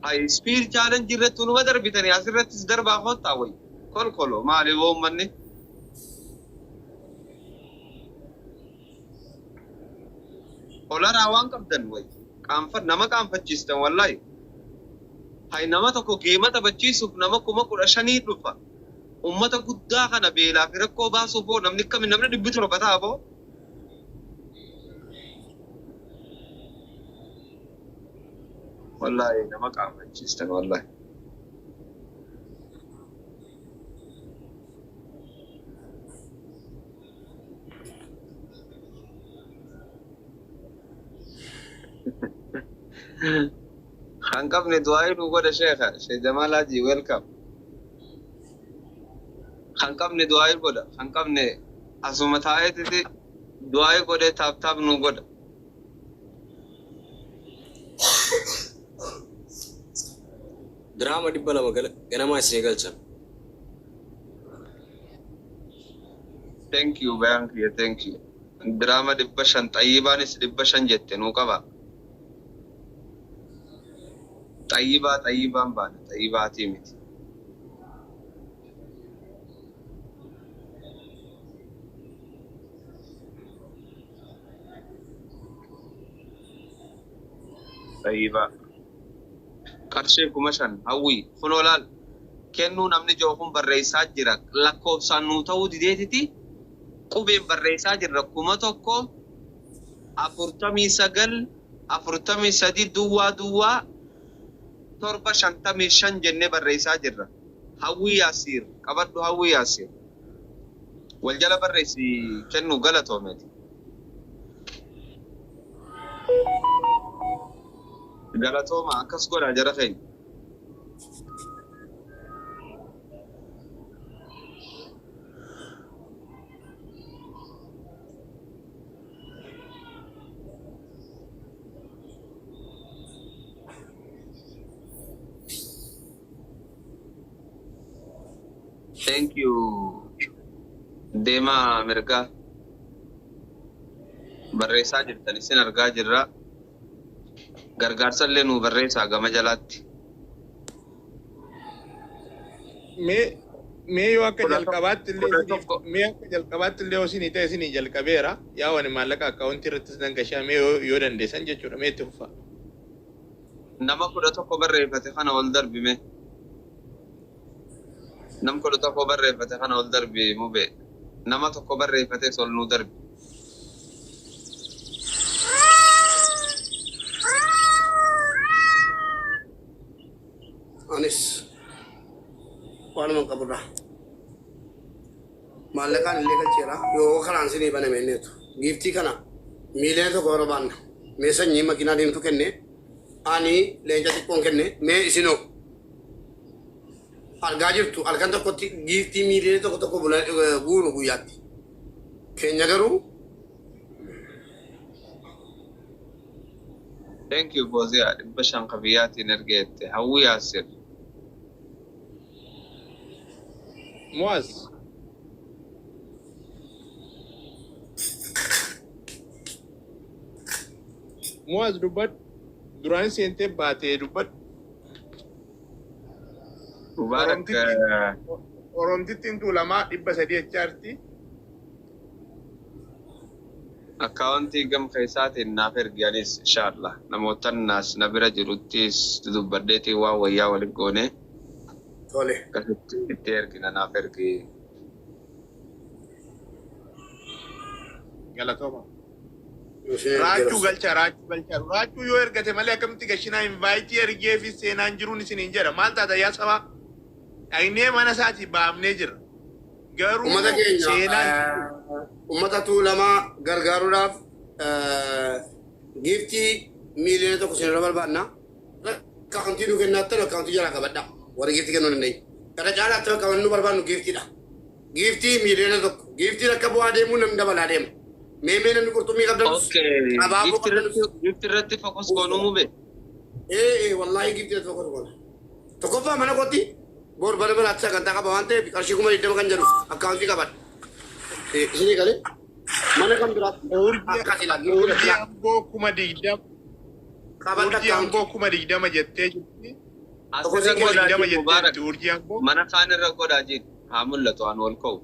Hay speed challenge irratti unuma darbitanii asirrattis darbaa kottaa way kolkolo maali boo ummanni. Olaraa waan qabdan way qaanfa nama qaanfachiistan wallahi. Hay nama tokko geema taphachiisuuf nama 15,000 dhufa. Ummata guddaa kana beelaa fi rakkoo baasuuf hoo namni akkami namni 700 ta'a boo. Wallahi nama qaanfachiistan wallahi. Kan qabne du'aa'ii nu godha sheekha. Sheekh Jamaal Haji welcome. Kan qabne du'aa'ii godha. Kan qabne asuma taa'eetiti du'aa'ii godhee taap taap nu godha. Diraama 200 ganamaa isinii galchan. Thank you bayaan kiyya thank you. Diraama 500 xayyibaanis 500 jette nuu qaba. Xayyibaa xayyibaan baana xayyibaatii miti. Xayyibaa. Qarshii 5,000 hawwii kunoo laal kennuu namni jiru kun barreessaa jira lakkoofsaan nuu ta'uu dideetiti qubeen barreessaa jirra 1,000 49 43 duwwaa duwwaa 7 55 jennee barreessaa jirra. Hawwii Yaasiir qabadhu Hawwii Yaasiir. Wal jala barreessi kennu galatoomeeti. Galatooma akkas godhaa jara keenya. Thank you. Deemaa mirgaa. Barreessaa jirtan isin argaa jirra. Gargaarsa illee nuu barreessaa gama jalaatti. Mee yoo akka jalqabaatti illee kudha isiniif tokko. Mee akka jalqabaatti illee yoo isinii ta'e isinii jalqabeera. Yaa wani maallaqa akkaawuntii irrattis nan gashaa mee yoo dandeessan jechuudha mee itti fufaa. Nama 11 barreeffate kana ol darbi mee. Nam 11 barreeffate kana ol darbi mubee. Nama tokko barreeffates ol nuu darbi. Anis waanuman qaburraa maallaqaan illee galcheera yoo karaan sinii baname inneetu giiftii kana 1,000,000 barbaanna mee sanyii makiinaa deemtu kenne ani leenca xiqqoon kenne mee isinoo argaa jirtu halkan tokkotti giiftii 1,100,000 guuru guyyaatti keenya garuu Thank you Fozia 500 ka biyyaatiin ergeette. Hawwi Yaasir. Muaz. Muaz dubbadhu. Duraan seentee baatee dubbadhu. Mubaarak. Oromtittiin tuulamaa 300 jechaarti. Akkaawuntii gam keessaatiin naaf ergi anis inshallah namootan naas na bira jiruttis dubbadheetiin waan wayyaa wali goone Tole. Akkasitti itti ergina naaf ergi. Galatooma. Isin ergeera. Raachuu galcha raachuu galcha raachuu yoo ergate malee akkamitti gashinaa invaayitii ergee fi seenaan jiruun isiniin jedha maal taata yaa sabaa dhagnee mana isaatii baafnee jirra garuu Ummata keenya seenaan jiru. ummata tuulamaa gargaaruudhaaf giiftii 1,000,000 isinirra barbaanna. Akkaawuntii nu kennaattan akkaawuntii jalaa qabadha. Warri giiftii kennuu dandeenye. Kana caalaatti bakka wanni nu barbaannu giiftiidha. Giiftii 1,000,000. Giiftiin akka bu'aa deemuu namni dabalaa deema. Mee mee namni qurxummii qabdanus Okay. abaaboo Gift qabdanus. irratti gift irratti focus goonuu mube. Ee ee wallaahi giiftii irratti focus goona. Tokkoffaa mana kootti bor bara biraatti sagantaa qaba waan ta'eef qarshii 20,000 kan jedhu akkaawuntii qabadha. Isinii galee mana kan biraatti Urjii akkas ilaa giiftii irratti urjii ilaa amboo 20,000 qabadha urjii amboo akkaawuntii. 20,000 jettee jirti. Tokko Asirra siin kenna. godhaa 20,000 jiru Mubaarak. jetteetti urjii hangoo. Mana kaan irra godhaa jiru. Haa mul'atu waan ol ka'u.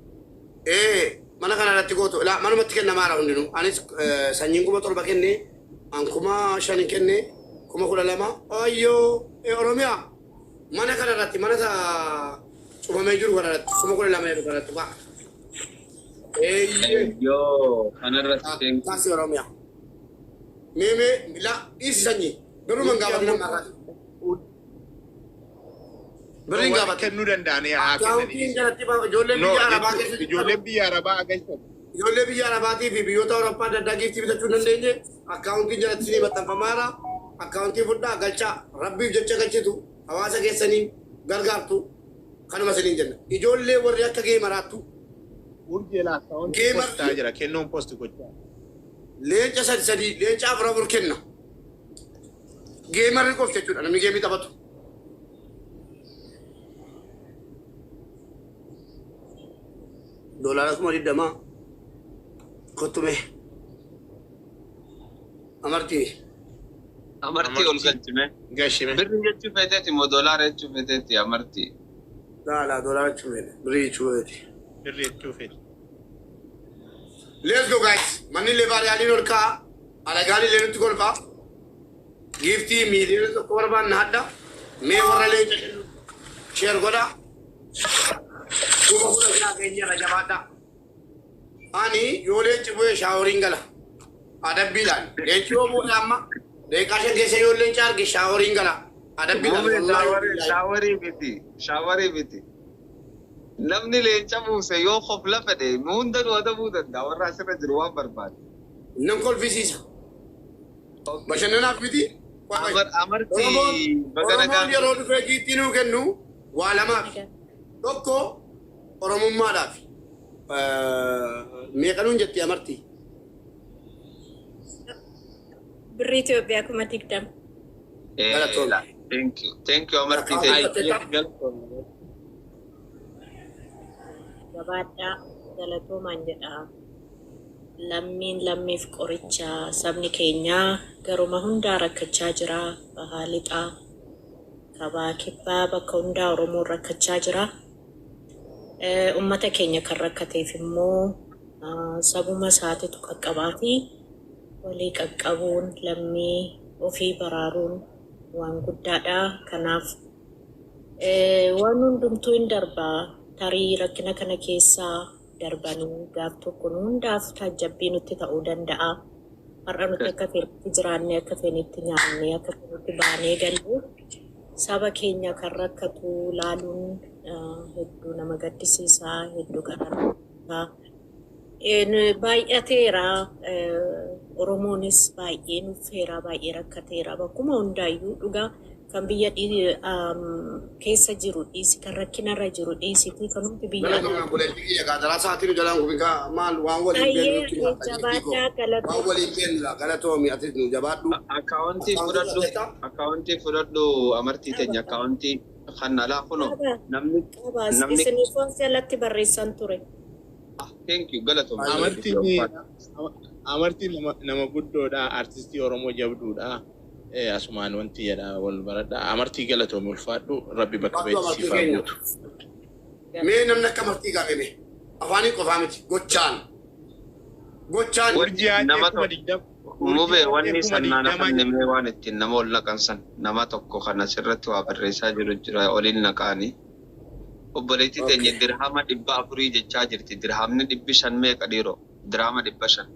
Ee, mana kana irratti gootu. Laa, manumatti kennamaara hundinuu. Anis sanyiin 7,000 kenne, an 5,000 kenne, 12,000. Ayyoo, ee Oromiyaa. Mana kana irratti, mana isa cufamee jiru kana irratti, 12,000 jedhu kana irratti ba'a. Eeyyee. Yoo kanarratti thank you. Taasii Oromiyaa. Mee mee, laa, dhiisi sanyii. Birruma hin Urjii gaafatin hangoo amma irratti. Birri hin warri gaafatin. kennuu danda'an haa kennanii. Akkaawuntiin jalatti ijoolleen No, biyya Arabaa jechuun keessa jirtan ijoolleen biyya Arabaa agarsiisan. ijoollee biyya Arabaatii fi biyyoota Awurooppaa adda addaa giiftii bitachuu hin dandeenye akkaawuntiin jalatti isinii maxxanfamaara. Akkaawuntii fudhaa galchaa rabbiif jecha galchitu hawaasa keessanii gargaartu kanuma isiniin jenna. Ijoollee warri akka geemaraattu Urjii laa akkaawuntiin post geemarri ta'aa jira. Kennoon post gochaa. leenca sadi sadi leenca afur afur kenna. Geemarri qofti jechuudha namni geemii taphatu. Doolaara 20,000 kottume amartii. Amartii ol Amartii galchime. gashime. Birri jechuu feeteeti moo doolaara jechuu feeteeti amartii? Laa doolaara jechuu feete birrii jechuu feete. Birri jechuu fedhe. Let's go guys. Manni illee baariyaaliin ol ka'a. Alagaan illee nutti kolfa. Giiftii 1 million barbaanna hadda. Mee warra leenca kennu share godha. 16,000 keenyarra jabaadha. Ani yoo leenci bu'e shaaworiin gala. Adabbiidhaan. Leenci yoo bu'e amma daqiiqaa 5 keessa yoo leenca arge shaaworiin gala. Adabbiidhaan. Mubee Wallaahi shaaworii billaahi. shaaworii miti. Shaaworii miti. Namni leenca buuse yoo kofla fedhe nu hunda nu adabuu danda'a warra asirra jiru waan barbaade. Nan kolfisiisa. Okay. Bashannanaaf miti. Qoy. Amartii Oromoon baga Oromoon nagaan yeroo dhufee giiftii nuu kennu waa lamaaf. Tokko Oromummaadhaaf. Meeqa nuun jetti amartii? Birrii Itoophiyaa 20,000. Galatoomi. La. Thank you. Thank you amartii teenya. Akkaawuntii Galatoomne. Gabaadhaa galatoomaan jedha. Lammiin lammiif qoricha sabni keenyaa garuma hundaa rakkachaa jira. Bahaa lixaa kabaa kibbaa bakka hundaa Oromoon rakkachaa jira. Uummata keenya kan rakkateef immoo sabuma isaatitu qaqqabaa fi walii qaqqabuun lammii ofii baraaruun waan guddaadha. Kanaaf waan hundumtuu hin darbaa tarii rakkina kana keessaa darbanii gaaf tokko nu hundaaf taajjabbii nutti ta'uu danda'a. Har'a nuti akka feenetti jiraannee akka feenetti nyaannee akka feenetti baanee gallee saba keenya kan rakkatu laaluun hedduu nama gaddisiisa, hedduu garaa nama baay'ateera. Oromoonis baay'ee nuffeera, baay'ee rakkateera. Bakkuma hundaayyuu dhugaa kan biyya keessa jiru dhiisi, kan rakkinarra jiru dhiisitii kan hundi biyya Galatoomi obboleettii kiyya gaadaraa sa'aatii nu jalaan gubin kaa maal waan waliin beeknu Baay'ee nutti himatta giiftii koo. jabaadhaa Waan galatoomaa. waliin beeknu laa galatoomi atis nu jabaadhu. Akkaawuntii Akkaawuntii fudhadhu. fudhatteetta? Akkaawuntii fudhadhu amartii teenya Qaba. akkaawuntii kan alaa kuno Qaba. namni Qabaas namni isiniif waan jalatti barreessan ture. ah thank you galatoomi Baay'ee. Amartiin amartiin nama guddoodha. Artistii Oromoo jabduudha. Asumaan wanti jedha wal baradha. Amartii galatoomi ulfaadhu. Rabbi bakka Ulfaadhu beetti amartii siif haa keenya. guutu. Mee namni akka amartii gaafame afaanii qofaa miti gochaan. Gochaan. Urjii haajee Nama kuma tokko digdama. Urjii mubee haajee wanni kuma sannaan digdama hafanne mee waan ittiin nama ol naqan san nama tokko kan asirratti waa barreessaa jiru jira oliin naqaani. Obboleettii teenya Okay. dirhama 400 jechaa jirti. Dirhamni 500 meeqa dhiiroo? Dirhama 500.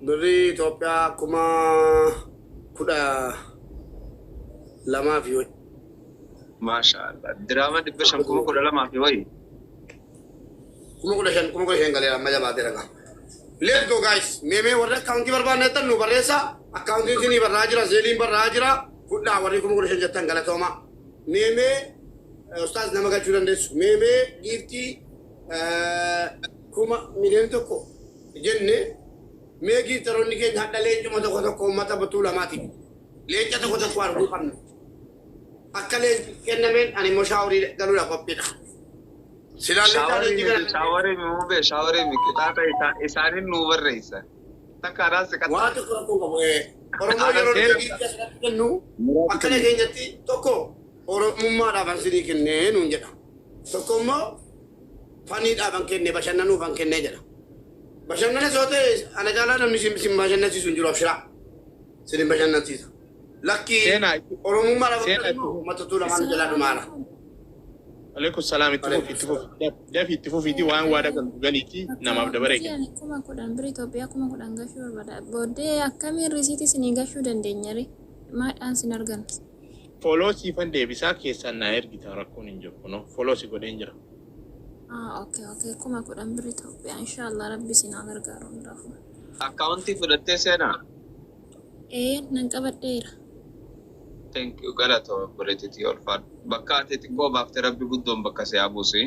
Birrii Itoophiyaa 12,000 fi wayi. Maasha Allah. Dirhama 500 12,000 fi wayi. 15,000 15,000 galeera amma jabaatee ragaa. Let's go guys. Mee mee warri akkaawuntii barbaanne jettan nu barreessa. Akkaawuntiin isinii barraa jira, zeeliin barraa jira. Fudhaa warri 15,000 jettan galatooma. Mee mee ustaaz nama galchuu dandeessu. Mee mee giiftii 1 million jenne mee giiftaroonni keenya hadha leencuma tokko tokko uummata batuu lamaatiif. Leenca tokko tokko arguu qabna. Akka leenci kennameen ani immoo shaaworii galuudha qophiidha. Silaa leencaa Shaaworii leenci miti gara shaaworii miti mubee shaaworii miti qixaaxa isaaniin nuu barreessan. Takka anaan si Waa qaxxaa. Tokko rakkoo qabu. Oromoo Ana yeroo seera. nuti giiftii asirratti kennu akka nageenyatti tokko Oromummaadhaaf an sinii kennee nuun jedha. Tokko immoo faniidhaaf an kenne, bashannanuuf an kennee jedha. Bashannana yoo ta'e ana caalaa namni sin bashannansiisu hin jiru, abshiraa. Sin hin bashannansiisa. Lakkii Seenaa Oromummaadhaaf seenaa immoo uummata Tuulamaan jalaa dhumaara. Alaikum salaam. Itti fufi, itti fufi, dafi, itti fufiiti. Waan waada galtu galiiti, namaaf dabaree kenna. Ani 10,000 bira Itoophiyaa 10,000 gashuu barbaada. Booddee akkamiin risiitii isinii gashuu dandeenya ree? Maadhaan sin argan? Follow siifan deebisaa, keessaan naa ergita, rakkoon hin jiru. Kunoo follow si godheen jira. Ah, okay. 10,000 bira Itoophiyaa. Inshaallah Rabbi isin haa gargaaru hundaafuu. Akkaawuntii fudhattee seenaa? Ee, nan qabadheera. Thank you, galatoo obboleettiitii, ulfaadhu. Bakka ati xiqqoo baaftee Rabbi guddoon bakka si haa buusi.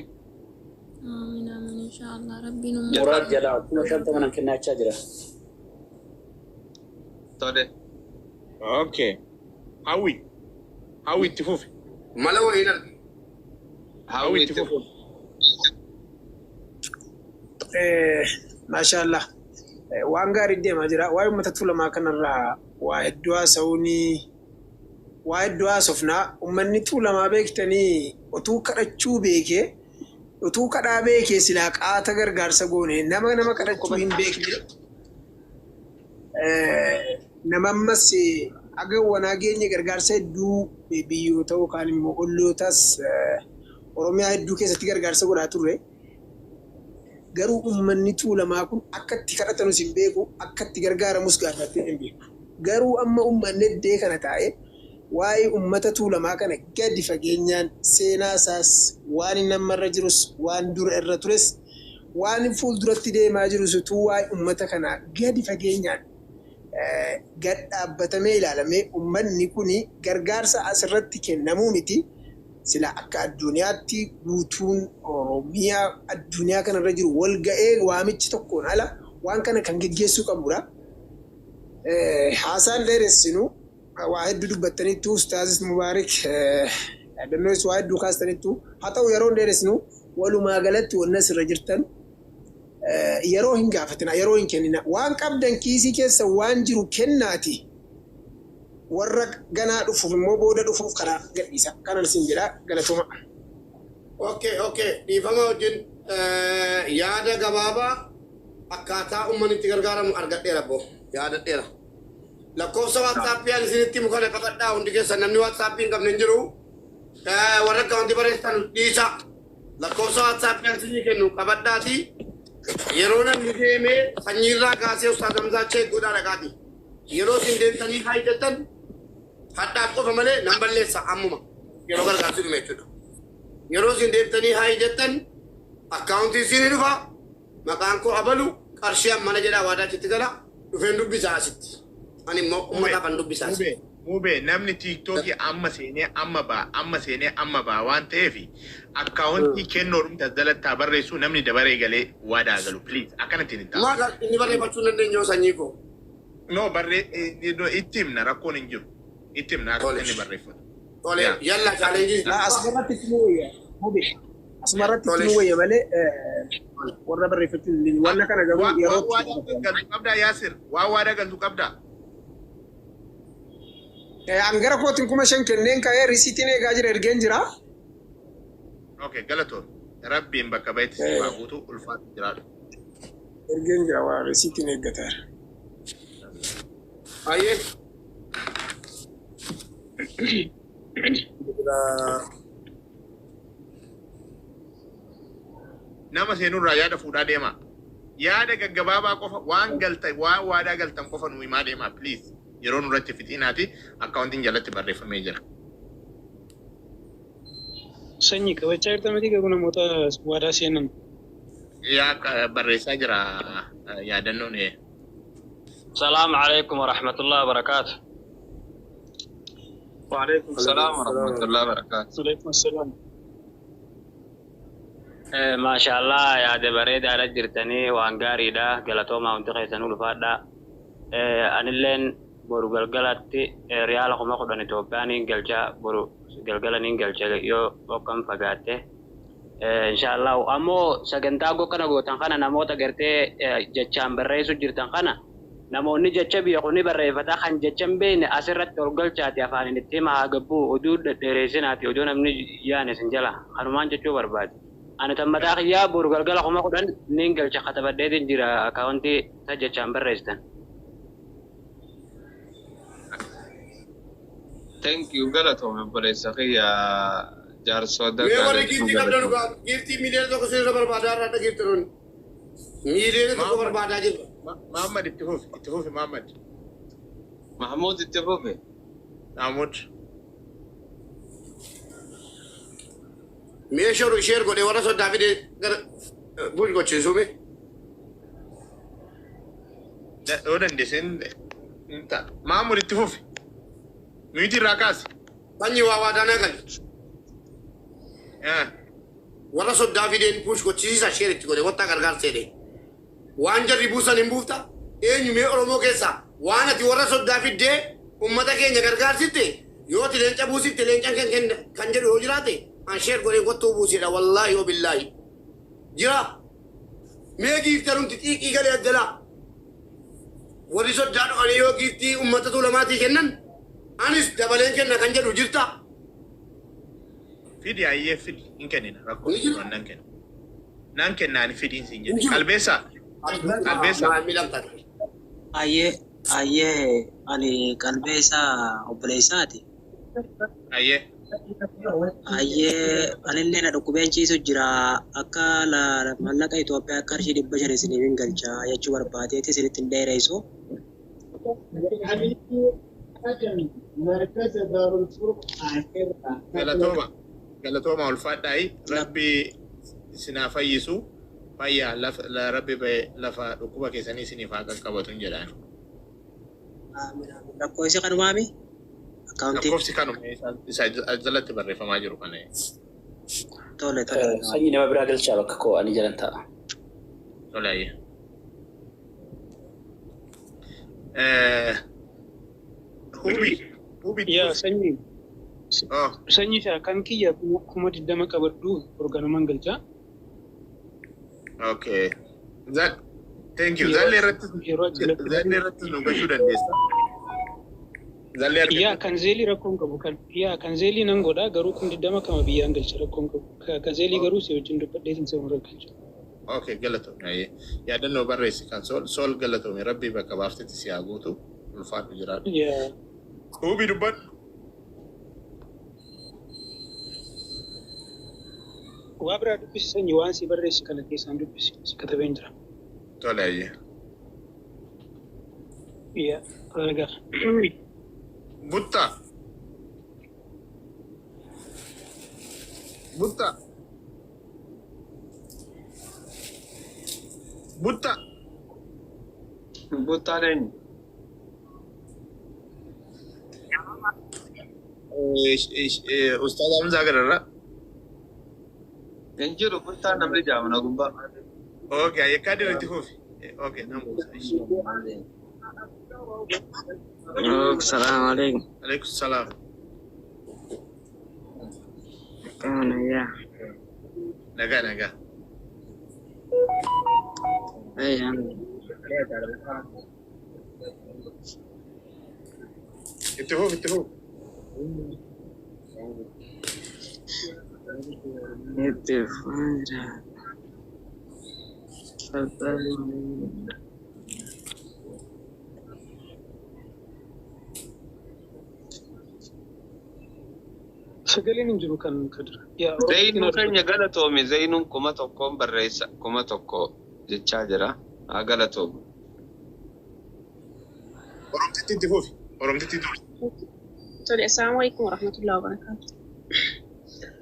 Amiin, amiin, inshaallah Rabbiin uummata Muraad jalaa 50,000 nan kennaachaa jira. Tole. Okay. Hawwi. Hawwi, itti fufi. Mala wayiin argi. Hawwi, Hawwi, itti itti fufi. fufi. Maashaallah. Waan gaarii deemaa jira. Waa'ee uummata Tuulamaa kanarraa waa hedduu haasa'uuni, waa hedduu haasofnaa. Uummanni Tuulamaa beektanii utuu kadhachuu beekee, utuu kadhaa beekee silaa qaata gargaarsa goone. Nama kadhachuu hin beekne, nama ammas haga wanaa geenye gargaarsa hedduu biyyoota yookaan immoo ollootas Oromiyaa hedduu keessatti gargaarsa godhaa turre. Garuu uummanni Tuulamaa kun akka itti kadhatanus hin beeku, akka itti gargaaramus gaafatee hin beeku. Garuu amma uummanni eddee kana taa'ee waa'ee uummata Tuulamaa kana gadi fageenyaan seenaa isaas, waan inni ammarra jirus, waan dura irra tures, waan fuulduratti deemaa jirus, utuu waa'ee uummata kanaa gadi fageenyaan gad dhaabbatamee ilaalamee, uummanni kun gargaarsa asirratti kennamuu miti. Sila akka addunyaatti guutuun Oromiyaa addunyaa kanarra jiru wal ga'ee waamichi tokkoon ala waan kana kan geggeessuu qabudha. Haasaan dheeressinu, waa hedduu dubbattaniittu, Ustaazis Mubaarik yaadannoonis waa hedduu kaastaniittu. Haa ta'u, yeroo dheeressinu, walumaa galatti wanna asirra jirtan yeroo hin gaafatina, yeroo hin kennina. Waan qabdan kiisii keessa waan jiru kennaati. Warra ganaa dhufuuf immoo, booda dhufuuf karaa gadhiisa. Kanan isin jedha, galatooma. Okay. Dhiifama wajjin, yaada gabaabaa akkaataa uummanni itti gargaaramu argadheera boo. Yaadadheera. Lakkoofsa WhatsAppii ani isinitti himu kana qabadhaa hundi keessan. Namni WhatsAppii hin qabne hin jiru. Warra akkaawuntii barreessitan dhiisa. Lakkoofsa WhatsAppii ani isinii kennu qabadhaati. Yeroo namni deemee sanyiirraa kaasee Ustaaz Hamzaa check godhaa dhaqaati. Yeroo isin deemtanii haa jettan hadhaaf qofa malee nan balleessa ammuma yeroo gargaarsi dhume jechuudha. Yeroo isin deemtanii haa jettan akkaawuntii isinii dhufa, maqaan koo abalu, qarshii ammana jedhaa waadaa achitti gala, dhufeen dubbisaa asitti. Ani immoo Mube, uummataaf an dubbisaa asitti. Mube, Mube, namni TikTokii amma seenee amma ba'a, amma seenee amma ba'a waan ta'eef akkaawuntii kennoo dhumti as jalatti haa barreessu, namni dabaree galee waadaa galu, please, akkanattiin hin ta'a. Maal inni barreeffachuu hin dandeenye sanyii koo? No, barree itti himna, rakkoon hin jiru. Itti himna akka Tole. inni barreeffatu. Tole, Yaa. yalla, challenge. Laa, asumarratti itti nu wayya. Mube. Asumarratti itti Tole. nu wayya malee warra barreeffachuu hin dandeenyu. Wanna kana garuu Waan yeroo waadaa galtu qabdaa, Yaasir? Waan waadaa galtu qabdaa? An gara kootiin 5,000 kenneen ka'ee risiitiin eegaa jira, ergeen jira. Okay, galatoon. Rabbiin bakka bahetti siif haa guutu, ulfaatu jiraadhu. Ergeen jira, waa risiitiin eeggataa jira. Ayyee. Nama seenurraa yaada fuudhaa deemaa. Yaada gaggabaabaa qofa, waan galtan, waan waadaa galtan qofa nu himaa deemaa, please. Yeroo nurratti fixiinaati, akkaawuntiin jalatti barreeffamee jira. Sanyii qabachaa jirta miti garuu namoota waadaa seenan? Yaa, barreessaa jira yaadannoon. السلام عليكم ورحمة الله وبركاته. وعليكم السلام ورحمة الله وبركاته. Alaikum assalam. ما شاء الله, yaada bareedaadha jirtanii, waan gaariidha, galatoomaa, hundi keessanuu ulfaadha. Anilleen boru galgalatti riyaala 10,000 Itoophiyaa niin galcha, boru galgala niin galcha yoo dhoqqan fagaatte. Inshallah ammoo sagantaa gokkana gootan kana namoota gartee jechaan barreessu jirtan kana Namoonni jecha biyya kuni barreeffataa kan jecha hin beekne asirratti ol galchaati afaaniin itti hima haa gabbuu oduu dhedheereessinaati oduu namni yaane isin jala kanumaan jechuu barbaade. Ani tan mataa kiyyaa boru galgala 10,000 niin galcha katabadheetiin jira akkaawuntii ta jechaan barreessitan. Thank you galatoomi obboleessa kiyya jaarsoo Mee warri dagaalee giiftii qabdan dhugaa giiftii 1,000,000 isinirra barbaadaa irraa giiftiroonni. 1,000,000 barbaadaa jirra. Muhammad itti fufi, itti fufi Muhammad. Mahmuud itti fufi. Mahmud. Mee share share godhee warra soddaa fidee gara bush gochiisuu mee. Yoo dandeesse hin ta'a. Mahmud itti fufi. Mute irraa kaasi. Sanyii waa waadaa naa gali. Warra soddaa fideen push gochisiisa share itti godhe wottaa gargaarsa jedhee. Waan jarri buusan hin buufta? Eenyu mee Oromoo keessaa waan ati warra soddaa fiddee ummata keenya gargaarsitte yoo ati leenca buusifte leencan kan kenna kan jedhu yoo jiraate an share godhee kottuu buusi jedha wallaahi wa billaahi. Jira? Mee giiftarumti xiiqii galee as jalaa. Warri soddaa dhufanii yoo giiftii ummata Tuulamaatii kennan anis dabaleen kenna kan jedhu jirtaa? Fidi hayyee fidi hin kennina rakkoo Ni hin jira? jiru ani nan kenna. Nan kenna ani fidiin siin Hin jedhe. jiru. Qalbeessaa qalbeessaa. Maa miidhamta. Ayyee ayyee ani qalbeessaa obboleessaati. Ayyee. Ayyee anillee na dhukkubeen ciisu jira akka mallaqa Itoophiyaa qarshii 500 isiniif hin galcha jechuu barbaadeeti isinitti hin dheeressu. Galatooma galatooma ulfaadhaayi rabbi isin haa fayyisu fayya rabbi lafa dhukkuba keessanii isiniif haa qaqqabatu hin jedhaan. Amiin amiin. Lakkoofsi kanumaami? Akkaawuntiin. Lakkoofsi kanuma isa jalatti barreeffamaa jiru kana. Tole tole. Sanyii nama biraa galchaa bakka koo ani jalan taa'a. Tole ayyee. Hubi hubi Yaa sanyii Oh. sanyii isaa kan kiyya 20,000 qabadhu organumaan galchaa. Okay. Thank you. Zallee irratti Yeroo jalatti Zallee irratti nu gashuu dandeessa. Zallee Yaa argate. kan Zelle rakkoon qabu kan yaa kan Zelle nan godha garuu 20,000 kama biyyaan galcha rakkoon qabu. Kan Zelle garuu si wajjin dubbadhee sin sama galcha. Okay, galatoome. Ayyee. Yaadannoo barreessi kan sool sool galatoome rabbii bakka baaftetti si haa guutu ulfaadhu jiraadhu. Yaa. Hubi dubbadhu. Waa biraa dubbisi sanyii waan si barreessi kana keessaan dubbisi si katabeen jira. Tole ayyee. Yaa egaa. Butta. Butta. Butta. Buttaan eenyu? Ustaaz Hamzaa gararra. Hin jiru buttaan namni jaamana gubbaa. Okay, ayyee kadir itti fufi. Okay, nan buusa. Assalamu alaikum. Alaikum salaam. Akkam nagaya. Nagaa nagaa. Ayyan. Itti fufi itti fufi. Itti fufaa jira. Sagaleen hin jiru kan Kadir. Yaa Oromootti Zayinuu na keenya dubbatu. galatoomi. Zayinuun 1000 barreessa 1000 jechaa jira. Haa galatoomu. Oromtitti itti fufi. Oromtitti itti fufi. Tole, assalamu alaikum warahmatullahi wabarakatuh.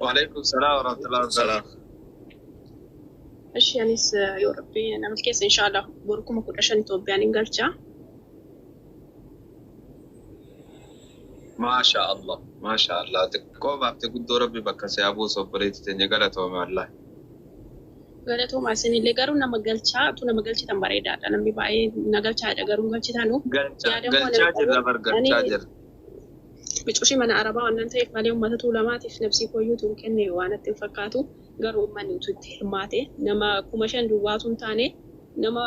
Waalaikum salaam warahmatullahi wabarakatuh. Salaam. Ishi anis yoo rabbi nama keessa inshallah boru 15,000 Itoophiyaan hin galcha. Maasha Allah. Maasha Allah. Xiqqoo baaftee guddoo rabbi bakka si haa buusu obboleettii teenya galatoome wallahi. Galatooma isinillee garuu nama galchaa tu nama galchitan bareedaadha. Namni baay'ee na galchaadha garuu hin galchitanu. Galchaa Yaadammoo galchaa ani jirra bar qabu ani galchaa jirra. bicuushii mana arabaa wannan ta'eef malee uummata tuulamaatiif nafsii kooyyuutu hin kenne waan natti hin fakkaatu. Garuu uummanni utuu itti hirmaate nama 5,000 duwwaatu hin taane nama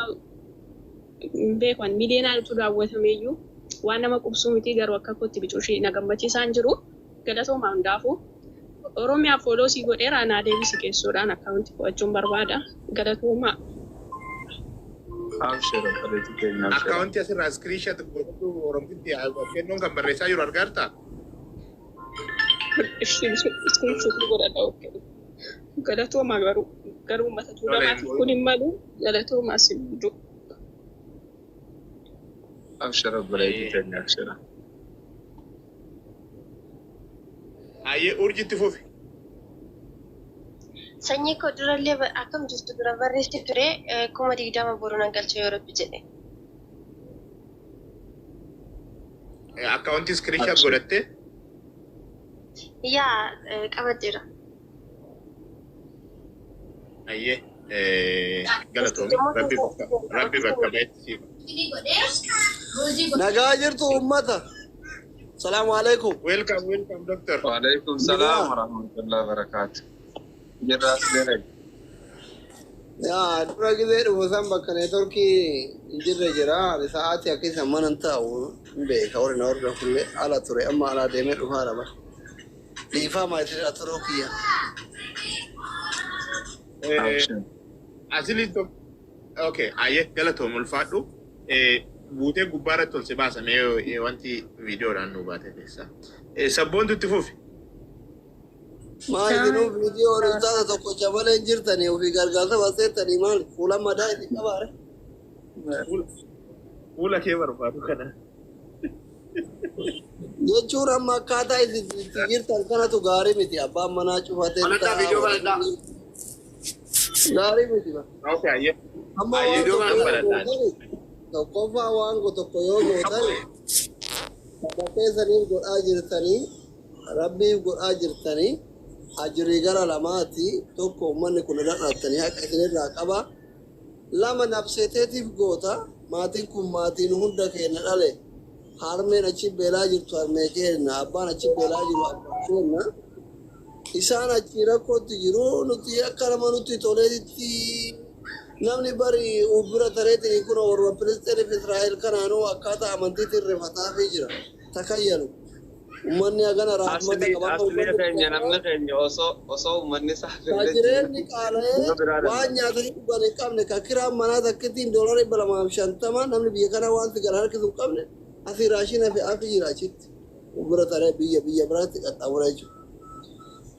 Hin beeku ani miliyoonaan utuu daawwatameeyyuu waan nama qubsuu miti garuu akka kootti bicuushii na gammachiisaan jiru. Galatoomaa hundaafuu. Oromiyaa follow sii godheera naa deebisi keessoodhaan akkaawuntii fo'achuun barbaada. Galatoomaa. Abshir obboleettii keenya abshir. Akkaawuntii asirraa screenshot godhatu Oromtitti kennuun kan barreessaa jiru argaartaa? Screenshot godhadha okay. Galatoomaa garuu uummata Tole tuulamaatiif kun hin malu galatoomaa isin hunduu. Abshir obboleettii keenya abshir. Hayyee urjitti fufi. Sanyii koo durallee akkam jirtu dura barreessi ture 20,000 boru nan galcha yoo rabbi jedhe. Akkaawuntii screenshot Abshir. godhattee Yaa qabadheera. Hayyee galatoomi rabbi bakka ba'etti siif. Nagaa jirtu ummata. Salaamu alaikum. Welcome, welcome, doctor. Waalaikum salaam Nagaa. warahmatullahi wabarakatuh. Jirraas deere. Yaa dura gizee dhufu san bakka neetworkii hin jirre jira. Ani sa'aatii akka isa mana hin taa'u hin beeka. Warri na hordofullee ala ture. Amma alaa deemee dhufaara bara. Dhiifama isin turuu kiyya. Abshir. Asili tokko okay hayyee galatoomi ulfaadhu. Buutee gubbaa irratti ol si baasamee wanti viidiyoodhaan nu baate keessa. Sabboontu itti fufi. Maal isinuu viidiyoo ustaaza tokko malee hin jirtanii ofii gargaarsa baseettanii maal fuula madaa isin qabaare. Fuula kee barbaadu kana. Jechuun amma akkaataa isin itti jirtan kanatu gaarii miti. Abbaan manaa cufatee Banadhaa viidiyoo banadhaa. Gaarii miti ba. Okay hayyee. Amma Hayyee waan nan tokko yoo baradhaan. gootani tokkoffaa waan tokko yoo gootan saba keessaniif godhaa jirtanii rabbiif godhaa jirtanii ajirii gara lamaati tokko uummanni kun irra dhaattanii haqa isinirraa qaba. Lama nabseeteetiif goota maatiin kun maatiin hunda keenya dhale harmeen achi beelaa jirtu harmee keenya abbaan achi beelaa jiru abbaa keenya isaan achi rakkootti jiru nuti akka nama nutti toleetitti namni bari bira tareetiin kun warra Filistiiniif Israa'el kanaanuu akkaataa amantiitiin rifataafii jira takayyalu ummanni hagana rahmata Asli qaba asli ummanni keenya namni keenya osoo uummanni isaa ka fedhe jireenyi qaala'ee nama biraa waan danda'a. nyaatanii dhugan hin qabne ka kiraan manaa takkittiin $250 namni biyya kana waan sigara harkisu hin qabne asii raashina fe'aafi jira achitti bira taree biyya biraatti qaxxaamura jechuudha.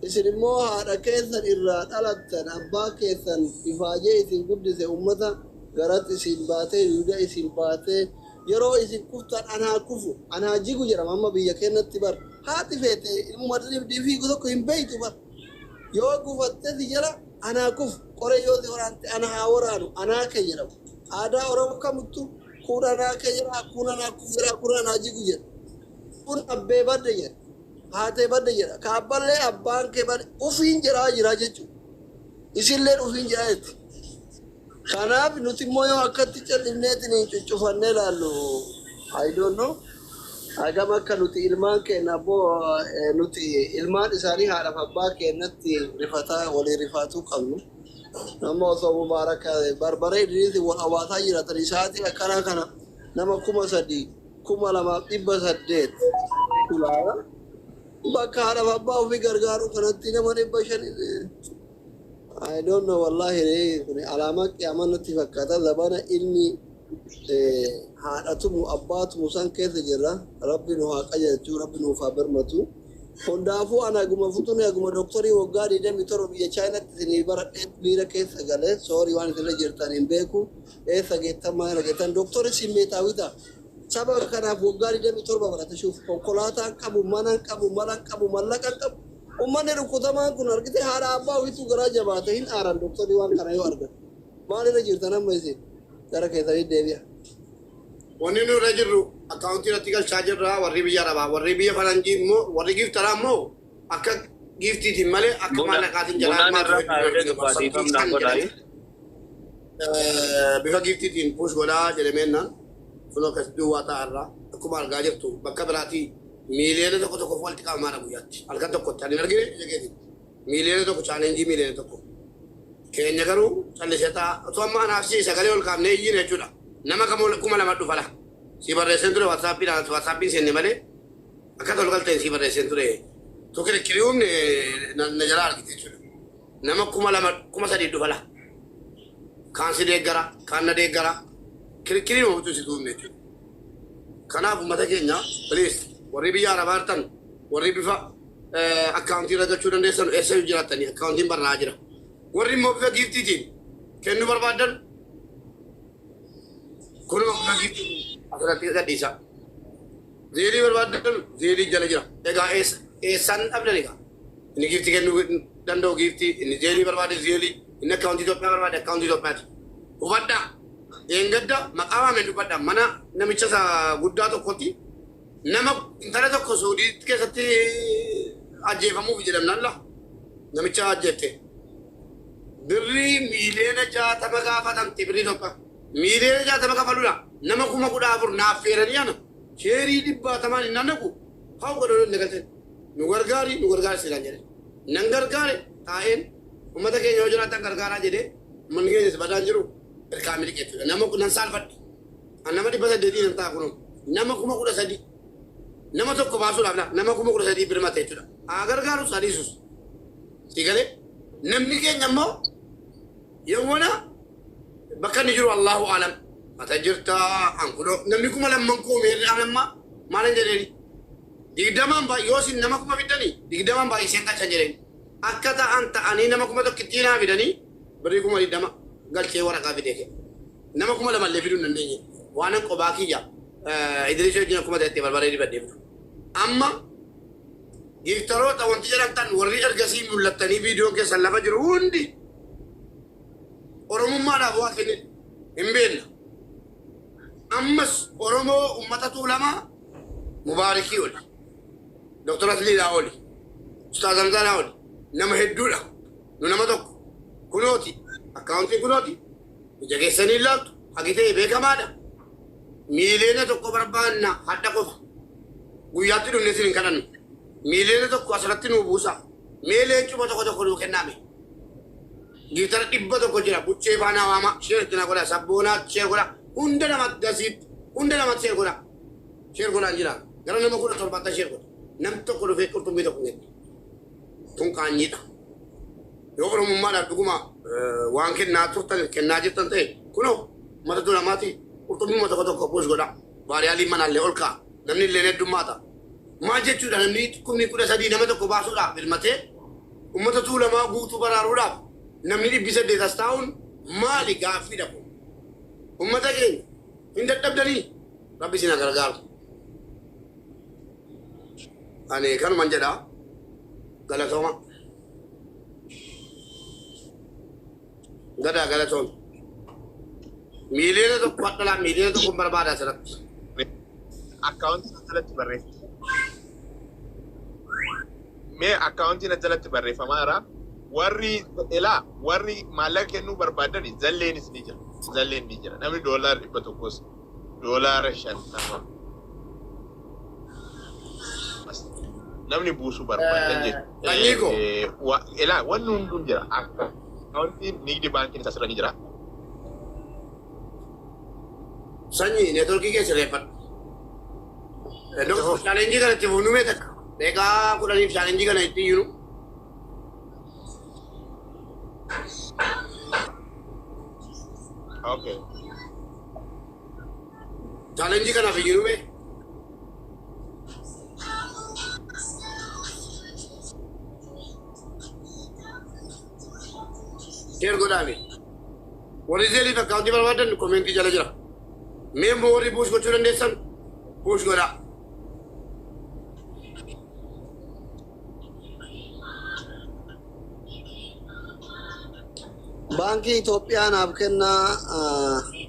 Isin immoo haadha keessan irraa dhalattan abbaa keessan ifaajee isin guddise ummata garatti isin baatee duuda isin baatee yeroo isin kuftan anaa kufu anaa jigu jedhama amma biyya keenyatti bar haati feete ilmuma fiigu tokko hin beeytu bar yoo gufatte si jala anaa kufu qoree yoo si waraante ana haa waraanu anaa kee jedhamu aadaa oromoo kamittu kun anaa kee jedha kun anaa kufu jedha kun anaa jigu jedha kun abbee badde jedha haatee badde jedha kaabballee abbaan kee badde ufiin jedhaa jira jechuudha isilleen ufiin jedhaa jetti. Kanaaf nuti immoo yoo akkatti callisneetiin hin cuccufannee ilaallu I don't know. Hagam akka nuti ilmaan keenya abboo nuti ilmaan isaanii haadhaaf abbaa keenyatti rifataa walii rifaatuu qabnu. Nama osoo mubaaraka barbaree idriisi wal hawaasaa jiraatan isaatii akkanaa kana nama 3,028 ulaala. Bakka haadhaaf abbaa ofii gargaaru kanatti nama 500. I don't know wallahi kun alaamaa qiyaamaa natti fakkaata zabana ilmi haadhatumu abbaatumu san keessa jirra rabbi nu haa qajeelchu rabbi nuuf haa birmatu hundaafuu ana aguma futuni aguma doktorii waggaa 27 biyya chaayinaatti isinii baradhee miira keessa galee soorii waan isinirra jirtan hin beeku eessa geettan maal geettan doktorii simmeetaawii ta'a saba kanaaf waggaa 27 barate shuuf konkolaataa hin qabu mana hin qabu mala hin qabu mallaqa hin qabu ummanni rukutamaan kun argite haadha abbaa ofiitu garaa jabaate hin aaran doktorii waan kana yoo argan maalirra jirtan amma isin gara keessanii deebi'a. Wanni nu irra jirru akkaawuntii irratti galchaa jirra warri biyya arabaa warri biyya faranjii immoo warri giiftaraa immoo akka giiftiitiin malee akka Buna maallaqaatiin jalaa bunaan maatu irra hedduu kaayatee argina dhufa dhiifamnaan parsantii godhaayi. jedhanii bifa giiftiitiin push godhaa jedhameennaan kun akkas duwwaa ta'arraa akkuma argaa jirtu bakka biraatii 1 million walitti qabamaadha guyyaatti halkan tokkotti ani argine ija keetiin 1 million challenge 1 million keenya garuu callisee ta'a otoo amma anaaf sii sagalee ol kaafnee iyyine jechuudha. Nama 2000 dhufa la. Si barreesseen ture WhatsAppiidhaan WhatsAppiin seenne malee akka tolu galteen si barreesseen ture. Tokko kirikkirii humne na jalaa argite jechuudha. Nama 2000 3000 dhufa la. Kaan si deeggara, kaan na deeggara. Kirikkirii nama utuu si tuumne jechuudha. Kanaaf uummata keenya please warri biyya arabaa jirtan warri bifa akkaawuntii irra galchuu dandeessan eessa yoo jiraattanii akkaawuntiin barraa'aa jira. Warri immoo bifa giiftiitiin kennuu barbaaddan kunoo bifa giiftiitiin asirratti gadhiisa. Zeelii barbaaddan zeelii jala jira. Egaa eessa eessaan dhabdan egaa? Inni giiftii kennuu danda'u giiftii, inni zeelii barbaade zeelii, inni akkaawuntii Itoophiyaa barbaade akkaawuntii Itoophiyaati. Hubadhaa. Dheengadda maqaa waameen dubbadha. Mana namicha isa guddaa tokkotti nama intala tokko Suudii keessatti ajjeefamuuf jedhamnaan la namicha ajjeefte. Birrii miiliyoona 60 gaafatamte birrii tokko. Miiliyoona 60 kafaluudha. Nama 14,000 naaf feeranii ana sheerii dhibbaatamaan hin naqu. Haa godhuu hin galteen. Nu gargaari nu gargaari seeraan jedhe. Nan gargaare taa'een uummata keenya yoo jiraatan gargaaraa jedhee uummanni keenyas badaan jiru irkaa miliqe jechuudha. Nama nan saalfadhe. An nama 800 nan ta'a kunoo. Nama 13,000. Nama tokko baasuudhaaf laa nama 13,000 birmate jechuudha. Haa gargaarus haa dhiisus. Si galee namni keenya immoo yawwana bakka inni jiru Allahu alam. Ata jirta an kunoo namni kuma lamman koo meerri an amma maalan jedheeni. Digdamaan baay'ee yoo isin nama kuma fiddanii digdamaan baay'iseen galchan jedheen. Akka ta'an ta'anii nama kuma tokkittii naa fidanii birrii 20,000 galchee waraqaa fidee kenne. Nama 2000 illee fiduu hin dandeenye. Waanan qobaa kiyya Idriisii wajjin akkuma ta'etti barbaree dibadhee fidu. Amma giiftaroota wanti jedhamtan warri ergasii mul'attanii viidiyoon keessan lafa jiru hundi Oromummaadhaaf waa kennin hin beekna. Ammas Oromoo uummata Tuulamaa Mubaarikii oli. Dr. Asliidhaa oli. Ustaaz Hamzaadhaa oli. Nama hedduudha. Nu nama tokko. Kunooti. Akkaawuntiin kunooti. Ija keessanii ilaaltu. Hagi ta'e beekamaadha. Miiliyoona 1 barbaanna hadha qofa. Guyyaatti dhufne isin hin kadhannu. Miiliyoona 1 asirratti nuu buusaa. Mee leencuma tokko tokko nuu kennaame. Giiftara 100 jira. Buchee faanaa waama. Share itti naa godha. Sabboonaatti share godha. Hunda namatti dasiitti. Hunda namatti share godha. Share godhaan jira. Gara nama 17 share godha. Namni tokko dhufee qurxummii tokko hin kennu. Kun qaanyiidha. Yoo Oromummaadhaaf dhuguma waan kennaa turtan kennaa jirtan ta'e kunoo mata duramaati qurxummii tokko tokko push godha. Vaariyaaliin manaallee ol ka'a. Namni illee heddummaata. Maal jechuudha namni 13,000 nama tokko baasuudhaaf birmatee uummata Tuulamaa guutuu baraaruudhaaf namni 800 as taa'uun maali gaaffiidha kun. Uummata keenya hin dadhabdanii Rabbi isin haa gargaaru. Ani kanuman jedha galatooma. Gadaa galatoom. Miiliyoona 1 hadhalaa miiliyoona 1 barbaada asirratti. Akkaawuntii na jalatti barreeffama. Mee akkaawuntii na jalatti barreeffamaa jira. Warri ilaa warri maallaqa kennuu barbaadani zalleenis ni jira. Zalleen ni jira. Namni doolaara 100s doolaara 50 namni buusuu barbaadan jechuudha. Sanyii koo. Ilaa wanni hunduu jira. Akkaawuntiin nigdi baankiin asirra ni jira. Sanyii neetworkii keessa reeffadhu. Doktor challenge kana itti fufnu mee takka. Daqiiqaa 10f challenge kana itti iyyinu. Okay. Challenge kanaaf iyyinu mee. Share godhaame. Warri zeeliif akkaawuntii barbaadan comment jala jira. Mee immoo warri push gochuu dandeessan push godhaa. Baankii Itoophiyaa naaf kennaa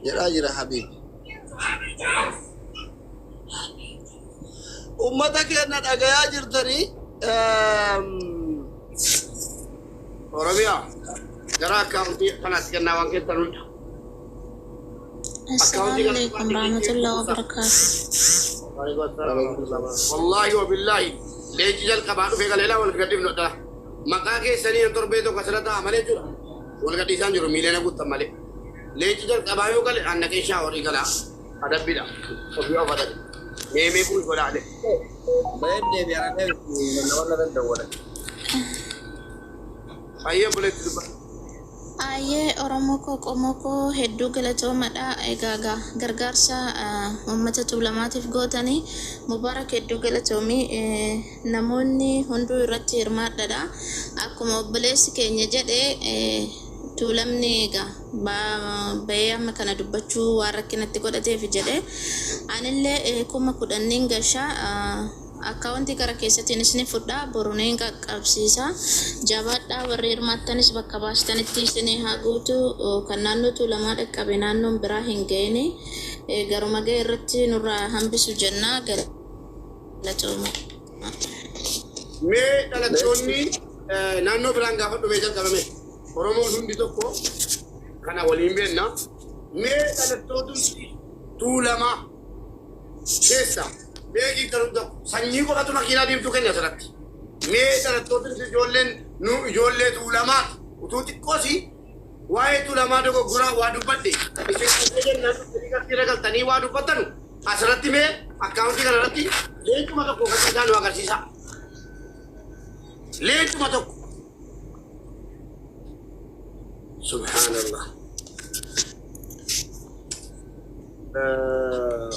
jedhaa jira Habiib. Ummata keenya dhagayaa jirtanii. Oromiyaa gara akkaawuntii kanaatti kennaa waan keessan hunda. Assalaamu alaikum warahmatullahi wabarakatuh. Wallaahi wa billaahi leenci jalqabaa dhufee galeelaa wal gadhiifnu dha. Maqaa keessanii torbee tokko asirra ta'a malee jechuudha. Wal gadhiisaan jiru miiliyoona guuttan malee. Leenci jalqabaa yoo gale an dhaqee shaaworii galaa. Adabbiidha. Ofii of adabe. Meemee bu'u godhaa ale. Bayan deebi'an nama dandawwala. Hayyee obboleetti dubbadhu. Ayyee Oromoo koo qomoo koo hedduu galatoomadha. Egaa gaa gargaarsa uummata Tuulamaatiif gootanii Mubarak hedduu galatoomi. Namoonni hunduu irratti hirmaadhadha. Akkuma obboleessi keenya jedhe Tuulamni egaa ba'ee amma kana dubbachuu waan rakkina itti godhateef jedhe. Anillee 10,000 nin gasha. Akkaawuntii kara keessatiin isni fudha boru niin qaqqabsiisa. Jabaadhaa warri hirmaattanis bakka baastanitti isinii haa guutu. Kan naannoo Tuulamaa dhaqqabe naannoon biraa hin ga'ini. Garuma ga'e irratti nurraa haa hambisu jenna. Galatoomaa. Mee dhalattoonni naannoo biraan gaafadhu mee jalqabame. Oromoon hundi tokko kana waliin beenna. Mee dhalattootni Tuulamaa keessa beekii garuu tokko sanyii qofatu makiinaa diimtuu kenna asirratti. Mee dhalattootni ijoolleen nu ijoollee Tuulamaati utuu xiqqoosi waa'ee Tuulamaa dogoggoraa waa dubbadhe isin dhufee jennaan dhuftanii qarshii galtanii waa dubbattanu asirratti mee akkaawuntii kanarratti leencuma tokko kan isaa nu agarsiisa. Leencuma tokko. Subhaanallah.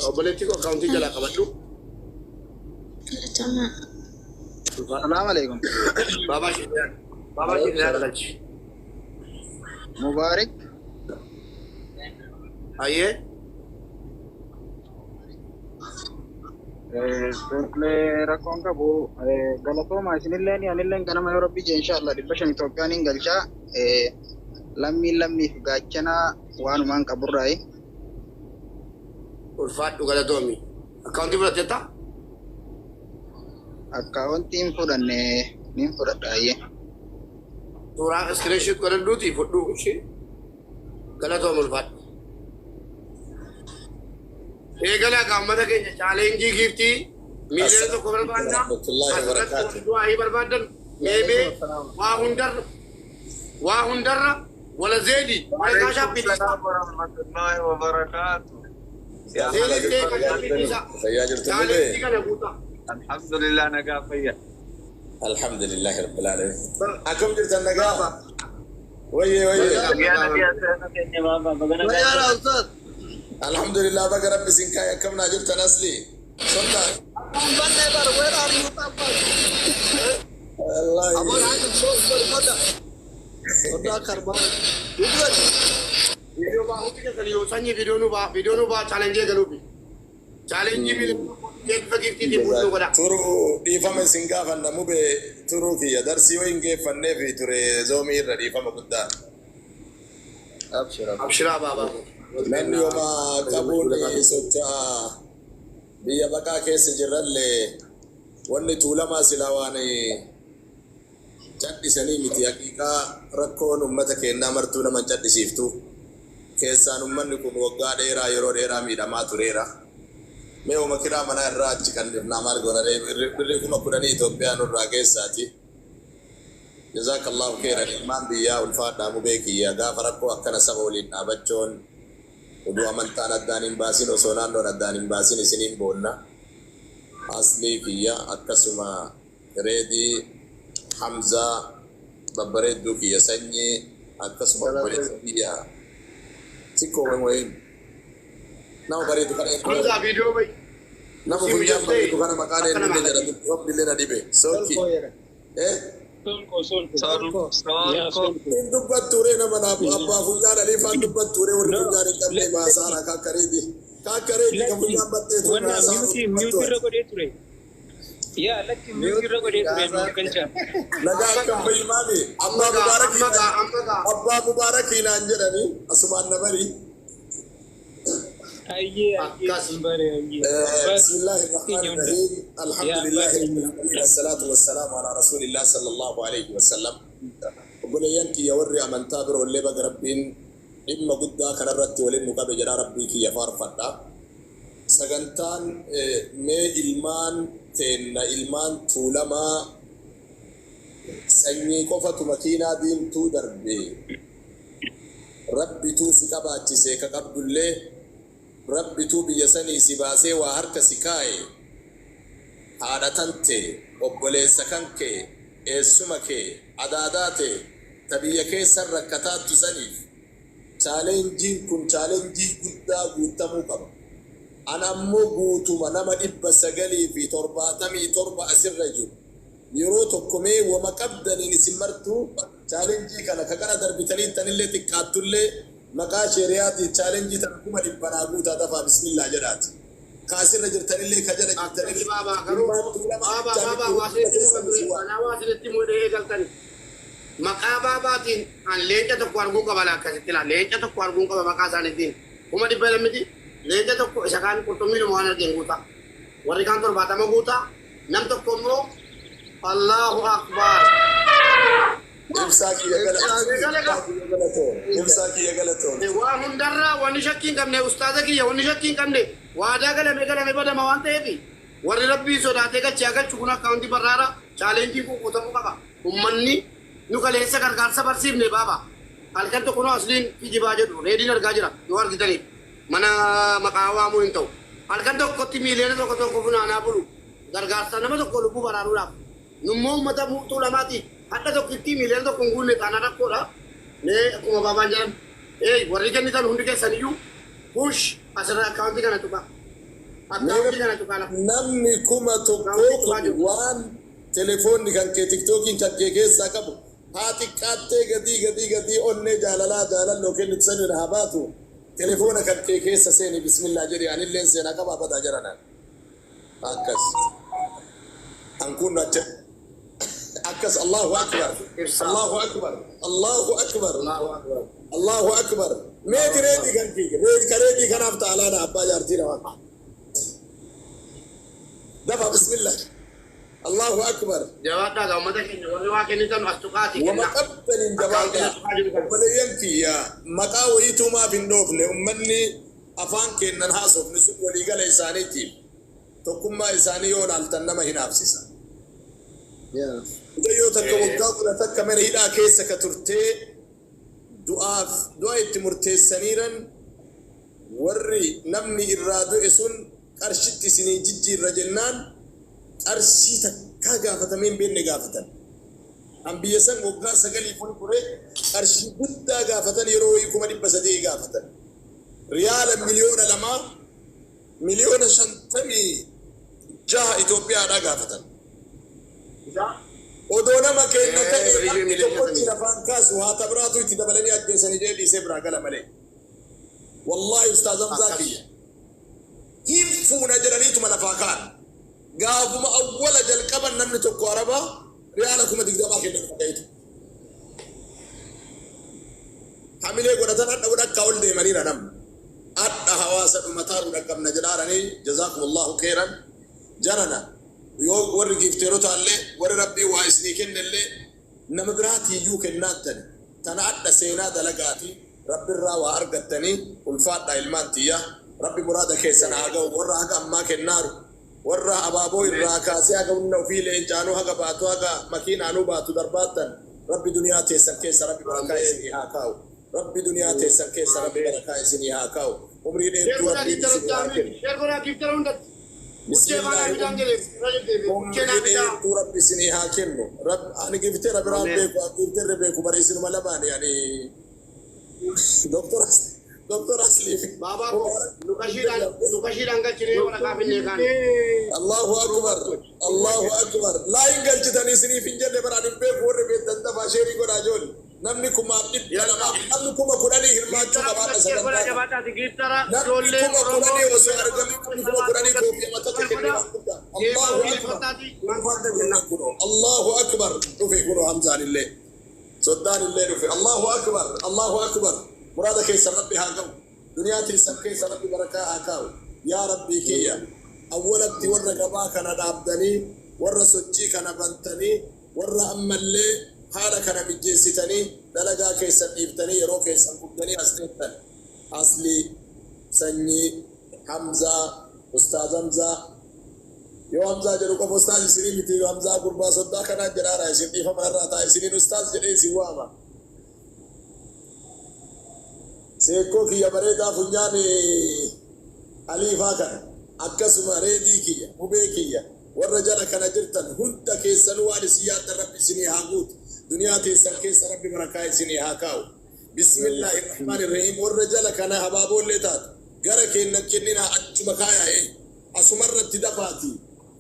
Obboleettii koo akkaawuntii jalaa qabadhu. Galatoomaa. Salaam alaikum. Baabaa ishee baabaa ishee galchi. Mubaarik. Ayyee. Tole rakkoon qabu galatooma isinilleen anilleen ganama yoo rabbi jee inshallah 500 Itoophiyaan hin galchaa lammiin lammiif gaachana waanumaan qaburraayi. Ulfaadhu galatoomi. Akkaawuntii fudhatteetta? Akkaawuntii hin fudhanne nin fudhadha ayyee. Suuraa screenshot godhadhuutii fudhu ishee. Galatoomi ulfaadhu. Eegalaa gaa uummata keenya challenge giiftii 1,000,000 barbaanna. Warahmatullahi Asirratti wabarakatuh. warri du'aayii barbaadan meemee waa hundarra waa hundarra wala zeelii wala kaashaaf Waalaikum dhiisaa. salaam warahmatullahi wabarakatuh. Yaa Zeelii haala ta'e kaashaaf dhiisaa. Fayyaa jirtu Challenge mubee? kana guutaa. Alhamdulillah nagaa fayya. Alhamdulillahi rabbil alamin. Akkam jirtan nagaa? Wayyee wayyee. Nagaa nagaa seena keenya baaba baga nagaa Fayyaadha jirtan. ustaaz. Alhamdulillah baga rabbi sin kaa'e akkam naa jirtan asli. Sonna. Abbaan bannee bar where are you Abbaan? Wallahi. Aboon haati soda. Sodaa karbaa. Dubbatu. Viidiyoo baa hundi keessan yoo sanyii viidiyoo nu baa viidiyoo nu baa challenge galuufi. Challenge 1,000,000 bifa giiftiitiin guutuu godha. Turuu dhiifama isin gaafanna mube turuu kiyya darsii wayin geeffanneefi ture zoomii irra dhiifama guddaa. Abshir abshir. Abshiraa baabaa koo. Namni wama qabuun socho'a biyya baqaa keessa jirrallee wanni Tuulamaa silaa waan cadhisanii miti haqiiqaa rakkoon ummata keennaa martuu nama hin cadhisiiftu keessaan ummanni kun waggaa dheeraa yeroo dheeraa miidhamaa tureera mee woma kiraa manaa irraa achi qannifnaa maal goona ree birrii 10,000 Itoophiyaa nurraa geessaati Jazakallahu keyran ilmaan biyyaa ulfaadhaa mubee kiyya gaafa rakkoo akkana saba waliin dhaabachoon uduu amantaan addaan hin baasin osoo naannoon addaan hin baasin isiniin boonna Aslii kiyya akkasuma Reedii Hamzaa babbareedduu kiyya sanyii akkasuma obboleessa kiyya sikkoo wayin nama bareedu kana eenyu Hamzaa viidiyoo bayi. nama Si funyaan mijattee bareedu kana maqaan akka nama eenyullee jedha agarsiisu. dubbifamnillee na dhibe sookki Solkoo jedha. eh Solko, solko. Solko. Yaa Solko. solko. hin dubbattuure nama naaf abbaa funyaan aliifaan dubbattuure warri No, funyaan hin qabne lakki maasaara kaakkareeti kaakkareeti ka lakki funyaan baxxeetu wanna haasaara mute dubbattu mute irra ati godhee ture. Yaa lakki mute Mute irra godhee ture gaasaa. nuuf galchaa. Nagaa Amma akkam gaa fayyimaami amma abbaa gaa mubaarakii amma gaa amma gaa. abbaa mubaarakii naan jedhani asumaan na bari Ayyee ayyee Akkas. sin bare ayyee. Abbaa بسم الله الرحمن keenya hunda. الرحيم Yaa الحمد abbaa لله رب keenya. العالمين الصلاة والسلام على رسول الله صلى الله عليه وسلم obboleeyyan kiyya warri amantaa biroo illee baga rabbiin dhimma guddaa kanarratti waliin nu qabe jedhaa rabbii kiyya faarfadha. Sagantaan mee ilmaan teenna ilmaan Tuulamaa sanyii qofatu makiinaa diimtuu darbe. Rabbituu si qabaachise ka qabdullee, Rabbituu biyya sanii si baasee waa harka si kaaye, haadha tantee, obboleessa kankee, eessuma kee, adaadaa tee ta biyya keessan rakkataattu saniif chaalenjiin kun chaalenjii guddaa guuttamuu qaba. An ammoo guutuma nama 977 asirra jiru yeroo tokko mee woma qabdaniin isin martuu chaalenjii kana ka qara darbitaniittanillee xiqqaattullee maqaa sheeriyaatiin chaalenjii tana 100,000 naa guutaa dafaa bismillah jedhaati. Ka asirra jirtanillee ka jala Akkasi jirtanillee baabaa garuu ilmaan tuulamaa baabaa bichaa baabaa miti waa hunda isinitti keessan himuu isin waama. anaa waa isinitti himuu eegaltani. Maqaa baabaatiin an leenca tokko arguun qaba laa akkasitti laa leenca tokko arguun qaba maqaa isaaniitiin 100,000 miti leenca tokko isa kaan qurxummiidhuma waan argeen guutaa warri kaan 70 guutaa nam tokko immoo Allahu Akbar. Ibsaa kiyya Ibsaa galatoomi. Ibsaa kiyya galatoomi. Ibsaa kiyya galatoomi. Waa hundarraa wanni shakkii hin qabne ustaaza kiyya wanni shakkii hin qabne waadaa galame galame badama waan ta'eef warri rabbii sodaatee galchee haa galchu kun akkaawuntii barraara chaalenjiin kun guutamuu qaba ummanni nu kaleessa gargaarsa barsiifne baaba halkan tokko nu asliin kijibaa jedhu reediin argaa jira yoo argitaniif mana maqaa waamuu hin ta'u halkan tokkotti miiliyoona tokko tokko funaanaa bulu gargaarsa nama tokko lubbuu baraaruudhaaf nummoo ummata tuulamaati hadha tokkittii miiliyoona tokko hin guunne taanaan rakkoodha mee akkuma baabaan jedhan ee warri kennitan hundi keessaniyyuu push asirra akkaawuntii kana tuqaa akkaawuntii kana tuqaa lafa Namni 1000 akkaawuntii tuqaa kun jiru. waan telefoonni kan kee tiktookiin kan kee keessaa qabu haa xiqqaattee gadii gadii gadii onnee jaalalaa jaalalloo kennitu saniin haa baatu telefoona kan kee keessa seeni bismillah jedhi anilleen seenaa qabaa badaa jaranaan akkas an kun acha akkas Allahu akbar Ibsaa. Allahu akbar Allahu akbar Allahu akbar. Allahu akbar meeti reedii kan kee reedi ka reedii kanaaf ta'alaana abbaa jaartii namaa dafa bismillah Allahu akbar Jabaadhaa gaa uummata keenya warri waa kennitan as tuqaati wama kennaa. qabdaniin Akkaawuntiin jabaadhaa as tuqaa jiru kana. obboleeyyan kiyya maqaa wayiituu maaf hin dhoofne ummanni afaan keennan haasofne sun waliigala isaaniitiif tokkummaa isaanii yoo laaltan nama hinaafsisa. Mucayyoo takka waggaa 11 mana hidhaa keessa ka turtee du'aaf du'a itti murteessaniiran warri namni irraa du'e sun qarshitti isinii jijjiirra jennaan qarshii takkaa gaafatamee hin beekne gaafatan. An biyya san waggaa sagaliif ol ture qarshii guddaa gaafatan yeroo wayii 300,000 gaafatan. Riyaala 2,000,000 56,000,000 Itoophiyaadhaa gaafatan. Odoo nama keenna ta'e Birrii namni miliyoona tokkochi shantamii. lafaan kaasu haa tabraatu itti dabalanii ajjeesanii jedhee dhiisee biraa gala malee. Wallaahi Ustaaz Hamzaa Akkas. kiyya. Hin fuuna jedhaniituma lafaa ka'an. Gaafuma awwala jalqaban namni tokko Arabaa riyaala 20,000 kenna lafa ka'eetu. Hamilee godhatan hadha godhakkaa ol deemaniira namni. Hadha hawaasa dhumataaru dhaqqabna jedhaaranii jazaakumullahu khairan jarana yoo warri giifteerotaallee warri rabbii waa isinii kennellee nama biraatiiyyuu kennaattani tana hadha seenaa dalagaati rabbirraa waa argattanii ulfaadhaa ilmaan tiyya rabbi muraada keessan haa ga'u warra haga ammaa kennaaru warra abaaboo irraa kaasee haga humna ofii leencaanuu haga baatu haga makiinaanuu baatu darbaattan rabbi duniyaa teessan keessa rabbi barakaa isinii haa kaa'u rabbi duniyaa teessan keessa rabbi barakaa isinii haa kaa'u umrii Sheer dheertuu godhaa rabbiin giftara isinii haa kennu sheer godhaa giftara hundatti. Buchee baanaa bismillaahi midhaan jedhee irra deddeebi'e. Buchee umrii naa fidaa. dheertuu rabbi isinii haa kennu rabbi ani gifteera biraan Ameen. beeku ani gifteerri beeku bari isinuma lamaani ani doktor doktor Aslii fi Baabaa koo Mubaarak nu qashiidhaan nu qashiidhaan galchinee waraqaa finnee kaan. Allahu akbar Allahu akbar laa hin galchitanii isiniif hin jenne baraan hin beeku warri beektan dafaa sheerii godhaa ijoollee namni kumaaf dhibba Yalla. lamaaf namni 10,000 hirmaachuu Giftara qabaadha hundatti sheer godhaa sagantaa kana jabaadhaati. Giftara namni ijoollee kuma Oromoo kudhanii osoo miiliyoona argamee Oromoo namni keessa kuma baatu kudhanii hundatti koofii mataa sheer kennee godhaa. waan guddaa Deemaa Allahu waliin akbar kottaati. ulfaadha jennaan kunoo Allahu akbar dhufe kunoo Hamzaan illee soddaan illee dhufe Allahu akbar Allahu akbar muraada keessan rabbi haa ga'u duniyaa teessan keessa rabbi barakaa haa kaa'u yaa rabbii kiyya awwalatti warra gabaa kana dhaabdanii warra sochii kana bantanii warra ammallee haala kana mijjeessitanii dalagaa keessan dhiiftanii yeroo keessan gubdanii as teettan Aslii sanyii Hamzaa Ustaaz Hamzaa yoo Hamzaa jedhu qofa Ustaaz isinii miti Hamzaa gurbaa soddaa kanaa jedhaara isin dhiifama irraa ta'a isiniin Ustaaz jedhee isin waama. Seekkoo kiyya bareedaa funyaan aliifaa kana akkasuma reedii kiyya mubee kiyya warra jala kana jirtan hunda keessanuu waan isin yaaddan Rabbi isinii haa guutu. Duniyaa teessan keessa Rabbi barakaa isinii haa kaa'u. Bismillaahi rahmaani rahiim. Warra jala kana habaaboollee taatu gara keennan kenninaa, achuma kaayaa, asumarratti dafaati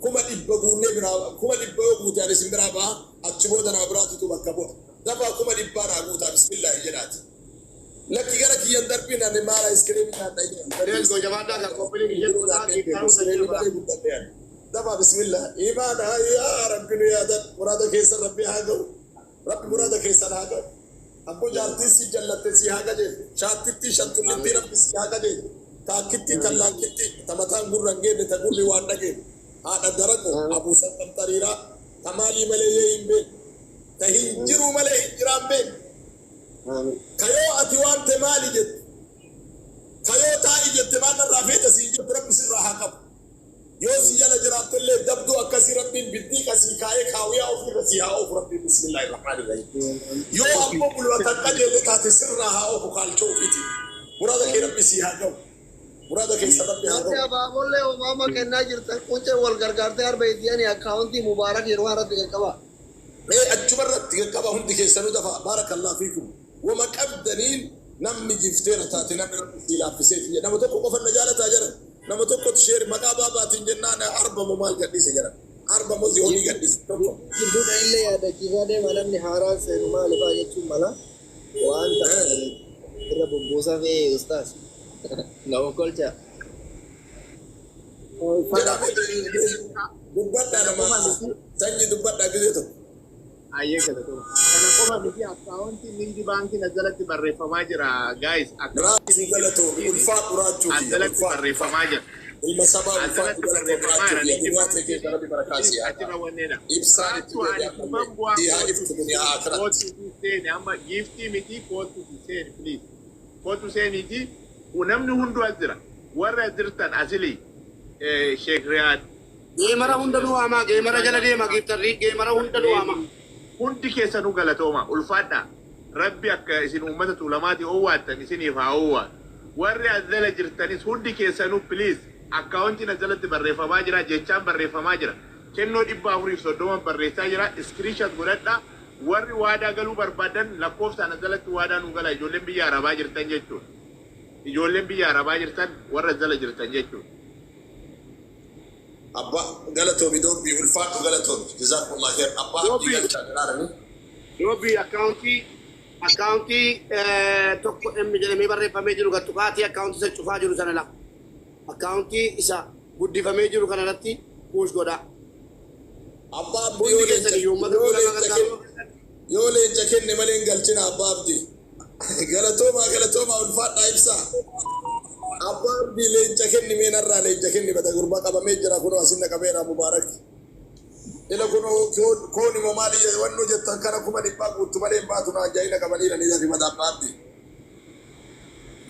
100,000 guunnee biraa. 100,000 yoo guute ani isin biraa ba'a, achi booda nama biraatitu bakka bu'a. Dafaa 100,000 naa guutaa, bismillaahi jedhaati. Lakki, gara kiyyan darbiin ani maala iskiriimii nyaadha. Let's go, jabaadhaa kan qophiin ishee godhaa giiftaruun Iskiriimii malee guddadhe ani. Dafaa, bismillah. Imaana yaa Rabbi nu yaadan, muraada keessan Rabbi haa ga'u. Rabbi muraada keessan haa ga'u. Abboo, jaartiin si jallatte si haa qajeelchu. Shaattittii shantullittii Rabbi si haa qajeelchu. Taakkittii tallaakkittii ta mataan gurra hin geenne, ta gurri waan dhageenne. Haadha daraqo abuu sanqamxariiraa ta maalii malee yee hin beekne. Ta hin jiruu malee hin jiraan beekne. Ka yoo ati waamte maali jettu. Ka yoo taa'i jette maal narraa feeta siin jettu Rabbi sirraa haa qabu. Yoo si jala jiraattellee dabduu akkasii Rabbiin biddiiqa sii kaayee kaawiyaa ofiirra sii haa oofu Rabbiin, bismillaahi rahmaani rahiim. Yoo ammoo mul'atan qajeelle taate sirraa haa oofu kaalchoo ofiitiin. Muraada kee Rabbi sii haa ga'u. Muraada keessan Rabbi haa Warri ga'u. abaabollee homaama kennaa jirtan quncee wal gargaartee arba itti akkaawuntii Mubaarak yeroo irratti qaqqaba. Mee achuma irratti qaqqaba hundi keessanuu dafa. Baarakallahu fiikum. Wama qabdaniin namni jifteera taate namni Rabbi sii laaffisee nama tokko qofa na jaalataa jiran. Nama tokkotu share maqaa baabaatiin jennaan arba moo maal gadhiise jedhan. Arba moo zihoonii gadhiise tokko. Gidduudha illee yaadachiisaa deema, namni haaraan seenu maalifaa jechuun mala waan ta'an irra bubbuusaa fi ustaas na okkolcha. Jedhame dubbadhaa, nama sanyii dubbadhaa gizee tokko. Ayyee, galatooma. Kana qofa miti, akkaawuntiin Nigdi Baankiin as jalatti barreeffamaa jira. Guys, Raachuu galatoomi, ulfaadhu raachuu as kiyya, jalatti ulfaadhu. barreeffamaa jira. Ilma sabaa, As ulfaadhu, jalatti galatoomi barreeffamaa raachuu jira. kiyya. Nigdi Duniyaa ta'e keessa Rabbi barakaa Baankii si haa achirra kaa'u. wanneedha. Ibsaan itti Raachuu ani deebi'an sifan malee bu'aa sii haa kootu iftu duniyaa akiratti. kootu seeni amma giiftii miti, kootu seeni please. Kootu seeniiti, namni hunduu as jira. Warri as jirtan asilii Sheek Riyaad. Gamer hunda nu waamaa, gamer jala deema, giiftarri gamer hunda nu waamaa. Hundi keessanuu galatooma, ulfaadhaa. Rabbi akka isin uummata Tuulamaati owwaattan isiniif haa owwaatu. Warri as jala jirtanis hundi keessanuu please, akkaawuntiin as jalatti barreeffamaa jira, jechaan barreeffamaa jira, kennoo 430 barreessaa jira, screenshot godhadhaa. Warri waadaa galuu barbaadan lakkoofsaan as jalatti waadaa nuu gala, ijoolleen biyya Arabaa jirtan jechuudha. Ijoolleen biyya Arabaa jirtan, warra as jala jirtan jechuudha. Abbaa galatoomi, doobbii ulfaadhu, galatoomi. Jazaakumullah khair. Abbaa Abdii Doobbii. galchaa jedhaarani. Doobbii, akkaawuntii tokko M jedhamee barreeffamee jiru gattuqaatii akkaawuntii isa cufaa jiru sana la. Akkaawuntii isa guddifamee jiru kana irratti push godhaa. Abbaa Abdii Hundi yoo keessan leenca iyyuu uummata yoo Tuulamaa leenca gargaaruu kenne, yoo leenca kenne malee hin galchina abbaa Abdii. Galatoomaa, galatoomaa, ulfaadhaa ibsaa. Abbaa Abdii, leenca kenni mee narraa, leenca kenni. Bata gurbaa qabamee jira, kunoo asin na qabeera Mubaarak. Ila kunoo koon immoo maali wannu jettan kana 100,000 guuttu malee hin baatu naan jaa'ina qabaniira ni dafi mata abbaa Abdii.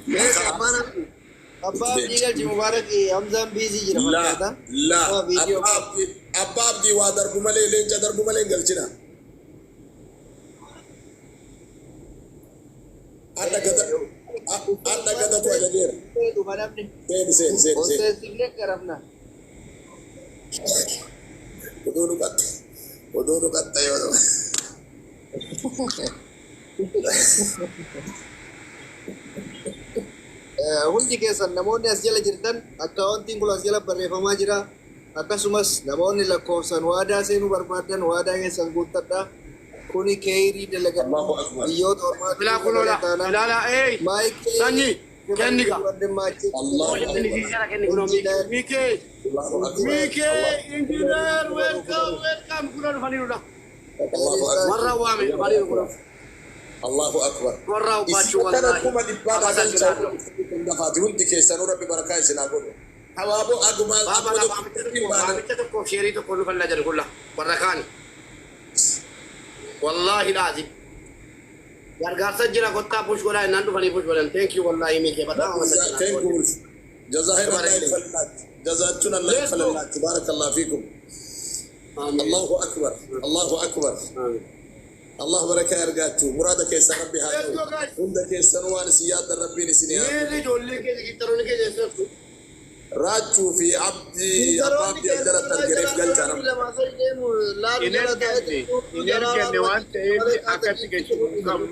Meeshaa abbaan Abdii. Abbaa Abdii galchi Mubaarak, Hamzaan busy jira La fakkaata. la Nama viidiyoo abbaa Abdii, abbaa Abdii waa darbu malee, leenca darbu malee hin galchina. Adda gada adda gadatu ajajeera. Dhufa namni. Seeni, seeni, seeni, seeni. Ol garafna. Oduu nu qaxxe, oduu nu qaxxe yoo ta'u. Hundi keessan namoonni as jala jirtan akkaawuntiin kun as jala barreeffamaa jira. Akkasumas namoonni lakkoofsan waadaa seenuu barbaadan waadaa keessan guuttadha. Kuni keeyrii dalagadhu Allahu akbar. biyyoota ormaatti Ilaa kunoodha. Ilaala ee sanyii kenniga. Allahu akbar. Jara kenni kunoo Miikee. Allahu akbar. Miikee Allah injiinar, welcome, welcome, kunoo dhufaniirudha. Allahu akbar. Warra waame dhufaniiru kunoo. Allahu akbar. Warra ubbaachuu Isuma kana wallaahi. 100,000 Abasa galchaa jiraadhu. dafaati hundi keessanuu Rabbi barakaa isin haa godhu. Hawaaboo aguma Baaba akkuma la tokko waamicha hin tokko baane. waamicha tokkoof sheerii tokko nu falla jedhu kulla warra kaani. Wallaahi laazim. Gargaarsa jira, kottaa push godhaa innaan dhufanii push godhan. Thank you, wallaahi Miikee በጣም አመሰግናለሁ። Thank you. Jazahin Allah ይክፈልላችሁ። ጀዛችሁን አላህ Let's go. ይክፈልላችሁ። ባረከላሁ ፊኩም። አሜን። አላሁ አክበር፣ አላሁ አክበር። አሜን። Allah barakaa argaattu. Muraada keessan Rabbi haa Let's ta'u. go guys. Hunda keessanuu waan isin yaaddan Rabbiin isin haa Miirri ijoollee keenya giftaroonni keenya eessattu. Raachuu fi Abdii abbaa Giftaroonni Abdii as keenya jalatti arganeef galchaa nama. lama sadi deemu laalu Hin jala erganne taa'ee hin erganne waan ta'eef akkatti gachuu hin qabnu.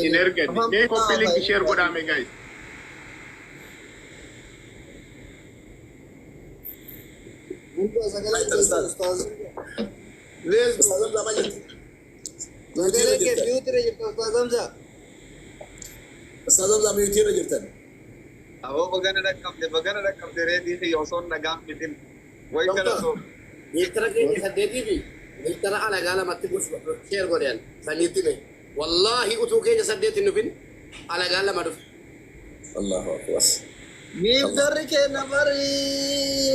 Hin erganne. Mee copy link share godhaa mee guys. Ustaz. Let's go. Ustaz Hamza maal jettu? Mute irra Sagalee kee jirtan. mute irra jirta Ustaz Hamza. Ustaz Hamza mute irra jirtan. Aboo bagana dhaqqabde bagana dhaqqabde reedii fi osoo nagaan fidin. Wayi Doktor, galatoo. Giftara keenya saddeetii fi giftara alagaa lamatti share godhan saniitti mee. Wallaahi utuu keenya saddeet hin dhufin alagaa lama dhufe. Allahu akbar. Giftarri keenya bari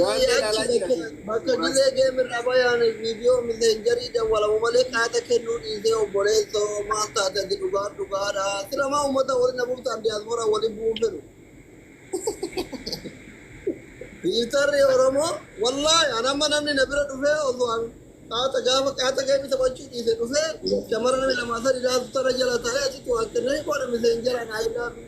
Waan ilaalaa achi jira. bakka gilee geemirraa bayaan viidiyoo miseenjarii dawwalamu malee qaata kennuu dhiisee obboleessoo maal taate ati dhugaa dhugaadha. Silamaa uummata waliin nabuuf ta'an diyaaspoora waliin bu'uun fedhu. Giftarri Oromoo wallaahi an amma namni na bira dhufee osoo an qaata gaafa qaata geemi taphachuu dhiise dhufee shamara namni lamaa sadi laatu tara jala taa'ee achitti waa kennee qoodha miseenjara naa ilaalu.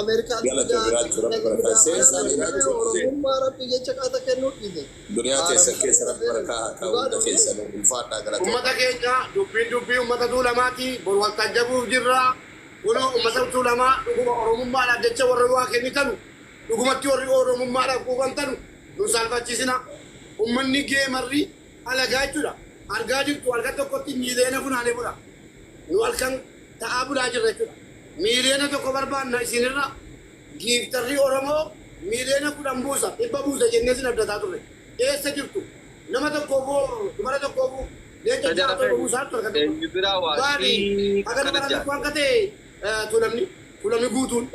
Ameerikaan Galatoo jiraachuu Rabbi barakaa. Seensaa jiraachuu. Oromummaa Rabbi jecha qaata kennuu dhiise. Duniyaa teessan keessa Rabbi barakaa haa kaa'u. Hunda keessan ulfaadhaa galatoo. Ummata keenya dubbiin dubbii ummata tuulamaati. Bor wal tajjabuuf jirra. Kunoo ummata tuulamaa dhuguma oromummaadhaaf jecha warri waa kennitanu dhugumatti warri oromummaadhaaf quuqamtanu nu salphachiisina. Ummanni gamerri alagaa jechuudha. Argaa jirtu halkan tokkotti miiliyoona funaanee bula. Nu halkan ta'aa bulaa jirra jechuudha. 1 million barbaanna isinirra giftarri Oromoo 10 million buusa dhibba buusa jennee isin abdataa turre. Eessa jirtu? Nama tokkoofuu dubara tokkoofuu leenca Tajara ja'a torba buusaa ture kan tokko. Eenyu biraa waa Baadhi xiiq haga kana dubara jaa. tokko hanka ta'e tuulamni tuulamni guutuun.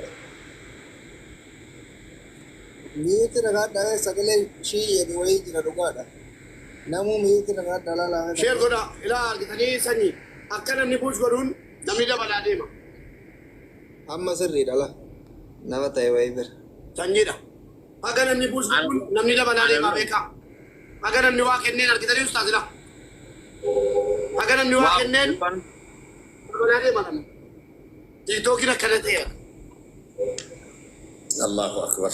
Mute dhagaadhaa sagalee ishii jedhu wayii jira dhugaadha. Namuu mute dhagaadhaa laalaa. Share godha ilaa argitanii sanyii akka namni push godhuun namni dabalaa deema. Amma sirriidha la. Nama ta'e wayii bira. Sanyiidha. Haga namni push godhuun namni dabalaa deema beekaa. Haga namni waa kenneen argitanii ustaazila. Haga namni waa Waa kenneen dabalaa deema namni. Tiktookiin akkana ta'e. Allahu akbar.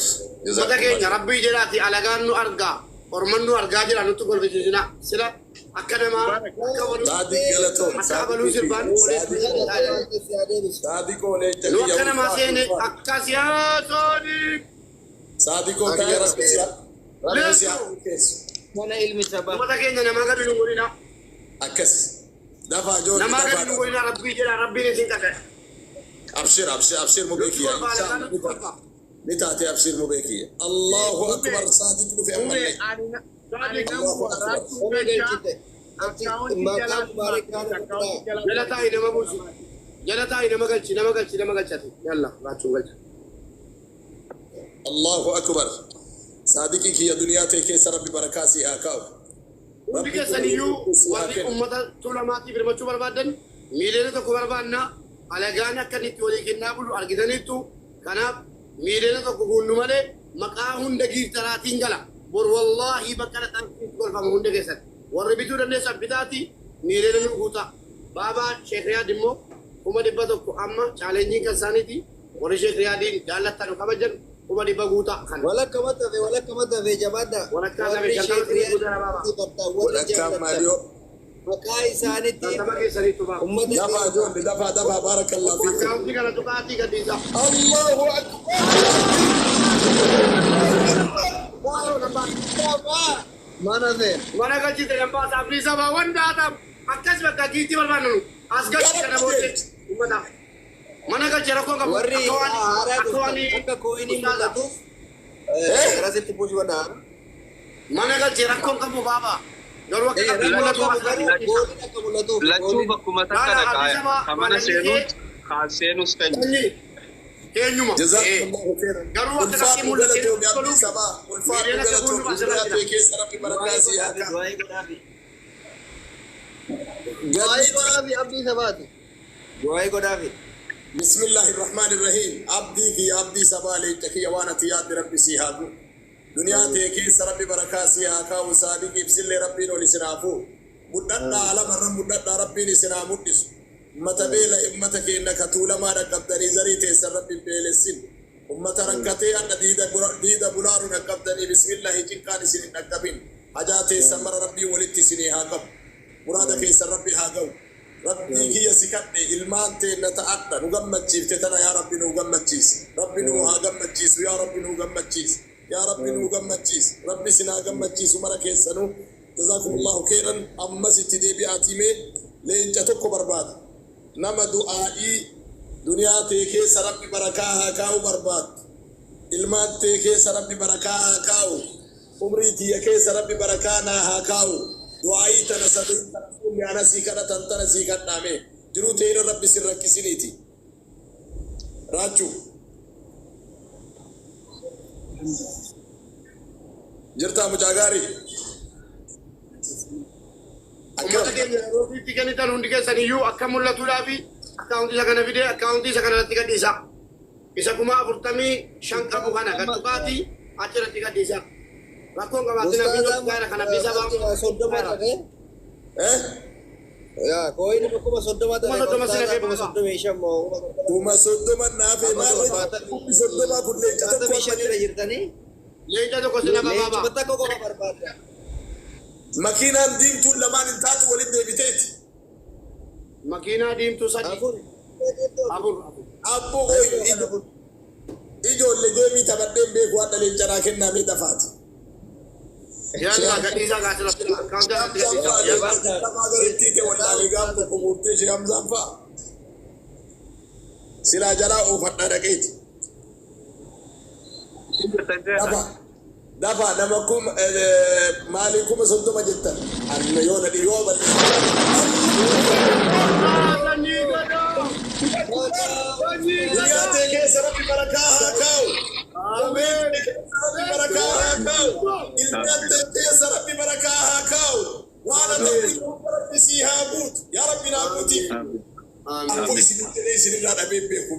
Ummata keenya rabbii jedhaati alagaan nu argaa. Orman nu argaa jira nutti golbisiisina. Sila akka namaa akka waluu Saadiq galatoom. akka abaluu sirbaan Saadiqoo leenca nu kiyya akka namaa ulfaadhu seene ulfaadhu. akka siyaasooni. Saadiqoo kiyya Rabbi si Rabbi si haa milkeessu. Mana ilmi sabaa. Ummata keenya namaa gadi nu godhina. Akkas. Dafaa ijoollee Namaa dafaa gadi nu dafaa. godhina rabbii jedha rabbiin isin qaqe. Abshir abshir abshir mubee Nutti kiyya. kolfa alagaa Inshallah nutti kolfa. ni taate abshir mubee kiyya. Allahu akbar Saadiq dhufe Mube ammallee. ani ani Allahu namuma akbar. raachuu Ona galchaa galchite. akkaawuntii Maqaa jalaa Mubaarak please akkaawuntii jalaa Jala taa'i nama buusi. Jala taa'i nama galchi nama galchi nama galchate. Yalla raachuun galcha. Allahu akbar. Saadiqii kiyya duniyaa ta'e keessa Rabbi barakaa si haa kaa'u. Hundi Rabbi keessaniyyuu si haa warri kennu. ummata tuulamaatiif hirmachuu barbaadan 1 million barbaanna alagaan akka inni itti walii kennaa bulu argitaniittu kanaaf 1 million guunnu malee maqaa hunda gifteraatiin gala bor wallaahi bakka dhaqan golfama hunda keessatti warri bituu dandeessan bitaati miiliyoona nu guutaa baabaa Sheekh Riyaad immoo 100,000 amma challengeiin kan isaaniiti warri Sheekh Riyaadiin jaallattan kabajan 100,000 guutaa kana Walakka matafe walakka matafe jabaadha. walakkaa sabe Warri 50 Sheekh sanii Riyaad guutaa baabaa bartaa warri Walakkaan jaallattan maaliyoo. maqaa isaaniitiin 50 keessaniitu baaba ummata Dafaa ijoollee dafaa dafaa barakallahu fiikum. akkaawuntii kana tuqaatii gadhiisa. Allahu akbar. Mana seen. Mana galchite lambaa saafni sabaa wanta haa akkas bakka giitti barbaadnu as galchi kana booddee ummata mana galche rakkoo qabu Warri akka waan haaraa akka waan dhuftan akka coiniin ustaaza mul'atuuf garasitti push godhaa. mana galche rakkoon qabu baaba garuu akka qabxiin Rakkoo mul'atu qabu as garuu galchi gooliin akka mul'atuuf Lachuu gooliin. bakkuma takka Laala dhaqa. abdii sabaa Ka mana maallaqni kee seenuus kaan seenus kan sanyii keenyuma Jazakumullahu khairan. garuu akka qabxiin Ulfaadhu mul'atee galatoomi abdii toluuf sabaa. Ulfaadhu miiliyoona akka galatoomi guunnu asirra duniyaa jira. ta'e keessa Rabbi barakaa si haa kaa'u. Du'aa'ii godhaafi. Du'aayii Ganni godhaafi abdii sabaati. Du'aa'ii godhaafi. بسم الله الرحمن الرحيم abdii fi abdii sabaa leenca kiyya waan ati yaadde rabbi sii haa guutu duniyaa tee keessa rabbi barakaa sii haa kaa'u saadiq ibsillee rabbiin ol isin haa fuudhu Mudhadhaa alamarra mudhadhaa Rabbiin isin haa mudhisu. Ummata beela ummata keenna ka Tuulamaa dhaqqabdanii zarii teessan Rabbi hin beelessin. Ummata rakkatee hadha diida diida bulaaru dhaqqabdanii bismillahi cinqaan isin hin dhaqqabin. Hajaa teessan mara Rabbiin walitti isinii haa qabu. Muraada keessan Rabbi haa gahu. Rabbii kiyya si kadhe ilmaan teenna ta adha nu gammachiifte tana yaa Rabbi nuu gammachiisi. Rabbi nuu haa gammachiisu yaa Rabbi nuu gammachiisi. Yaa Rabbi nuu gammachiisi. Rabbi isin haa gammachiisu mara keessanuu. Jazaakumullaahu keeyran ammas itti deebi'aatii mee leenca tokko barbaada. Nama du'aa'ii duniyaa tee keessa Rabbi barakaa haa kaa'u barbaaddu. Ilmaan tee keessa Rabbi barakaa haa kaa'u. Umrii tiyya keessa Rabbi barakaa naa haa kaa'u. Du'aa'ii tana sadeen ta Rasuulli ana sii kadhatan tana sii kadhaa mee. Jiruu tee irra Rabbi sin rakkisiniiti. Raachuu. Jirtaa mucaa gaarii? Ummata Akkam? keenya yeroo itti kennitan hundi keessan iyyuu akka mul'atuudhaaf akkaawuntii isa kana fidee akkaawuntii isa kana irratti gadhiisa. Isa 45,000 qabu kana gad tuqaatii achirratti gadhiisa. Rakkoon qabaatina Ustaaz viidiyoo amma gaara kana fi saba 30 tafe. Eh? Yaa kooyini 30,000 kuma tafe 30 sina ustaaza fee kuma baaba. 35 moo 30,000. 30,000 naafe Amma maal kumni 30 kun leenca tokko 75 amma irra jirtanii Leenca tokko sina baaba. leencuma tokko qofa barbaadda. Makiinaan diimtuun lamaan hin taatu waliin deebiteeti. Makiinaa diimtuu sadi. Afur. Afur. Afur. Abbo qoy Afur kan afur. ijoollee geemii taphadheen beeku hadha leenca naa kennaa mee dafaati. Yalla gadhiisaa gaasirratti akkaawuntii irratti gadhiisaa. Yalla. Taphaa garettii ta'e wallaalee gaaf tokko guurtee Shee Hamzaan fa'a. Silaa jalaa oofadhaa dhaqeeti. Dafa dafa nama kuma maalii 30,000 jettan. Anna yoo na yoo balleessu. Sanyii gadaa! Sanyii Duniyaa gadaa! tee keessa Rabbi barakaa haa kaa'u. Ameen! Umrii tee keessa Rabbi barakaa haa kaa'u. Ilmaan tee keessa Rabbi barakaa haa kaa'u. Waan ati hawwitu hunda Rabbi sii haa guutu. Yaa Rabbi naa guutiif. Amiin. Akkuma isin jedhee isinirraa dhabee hin beeku.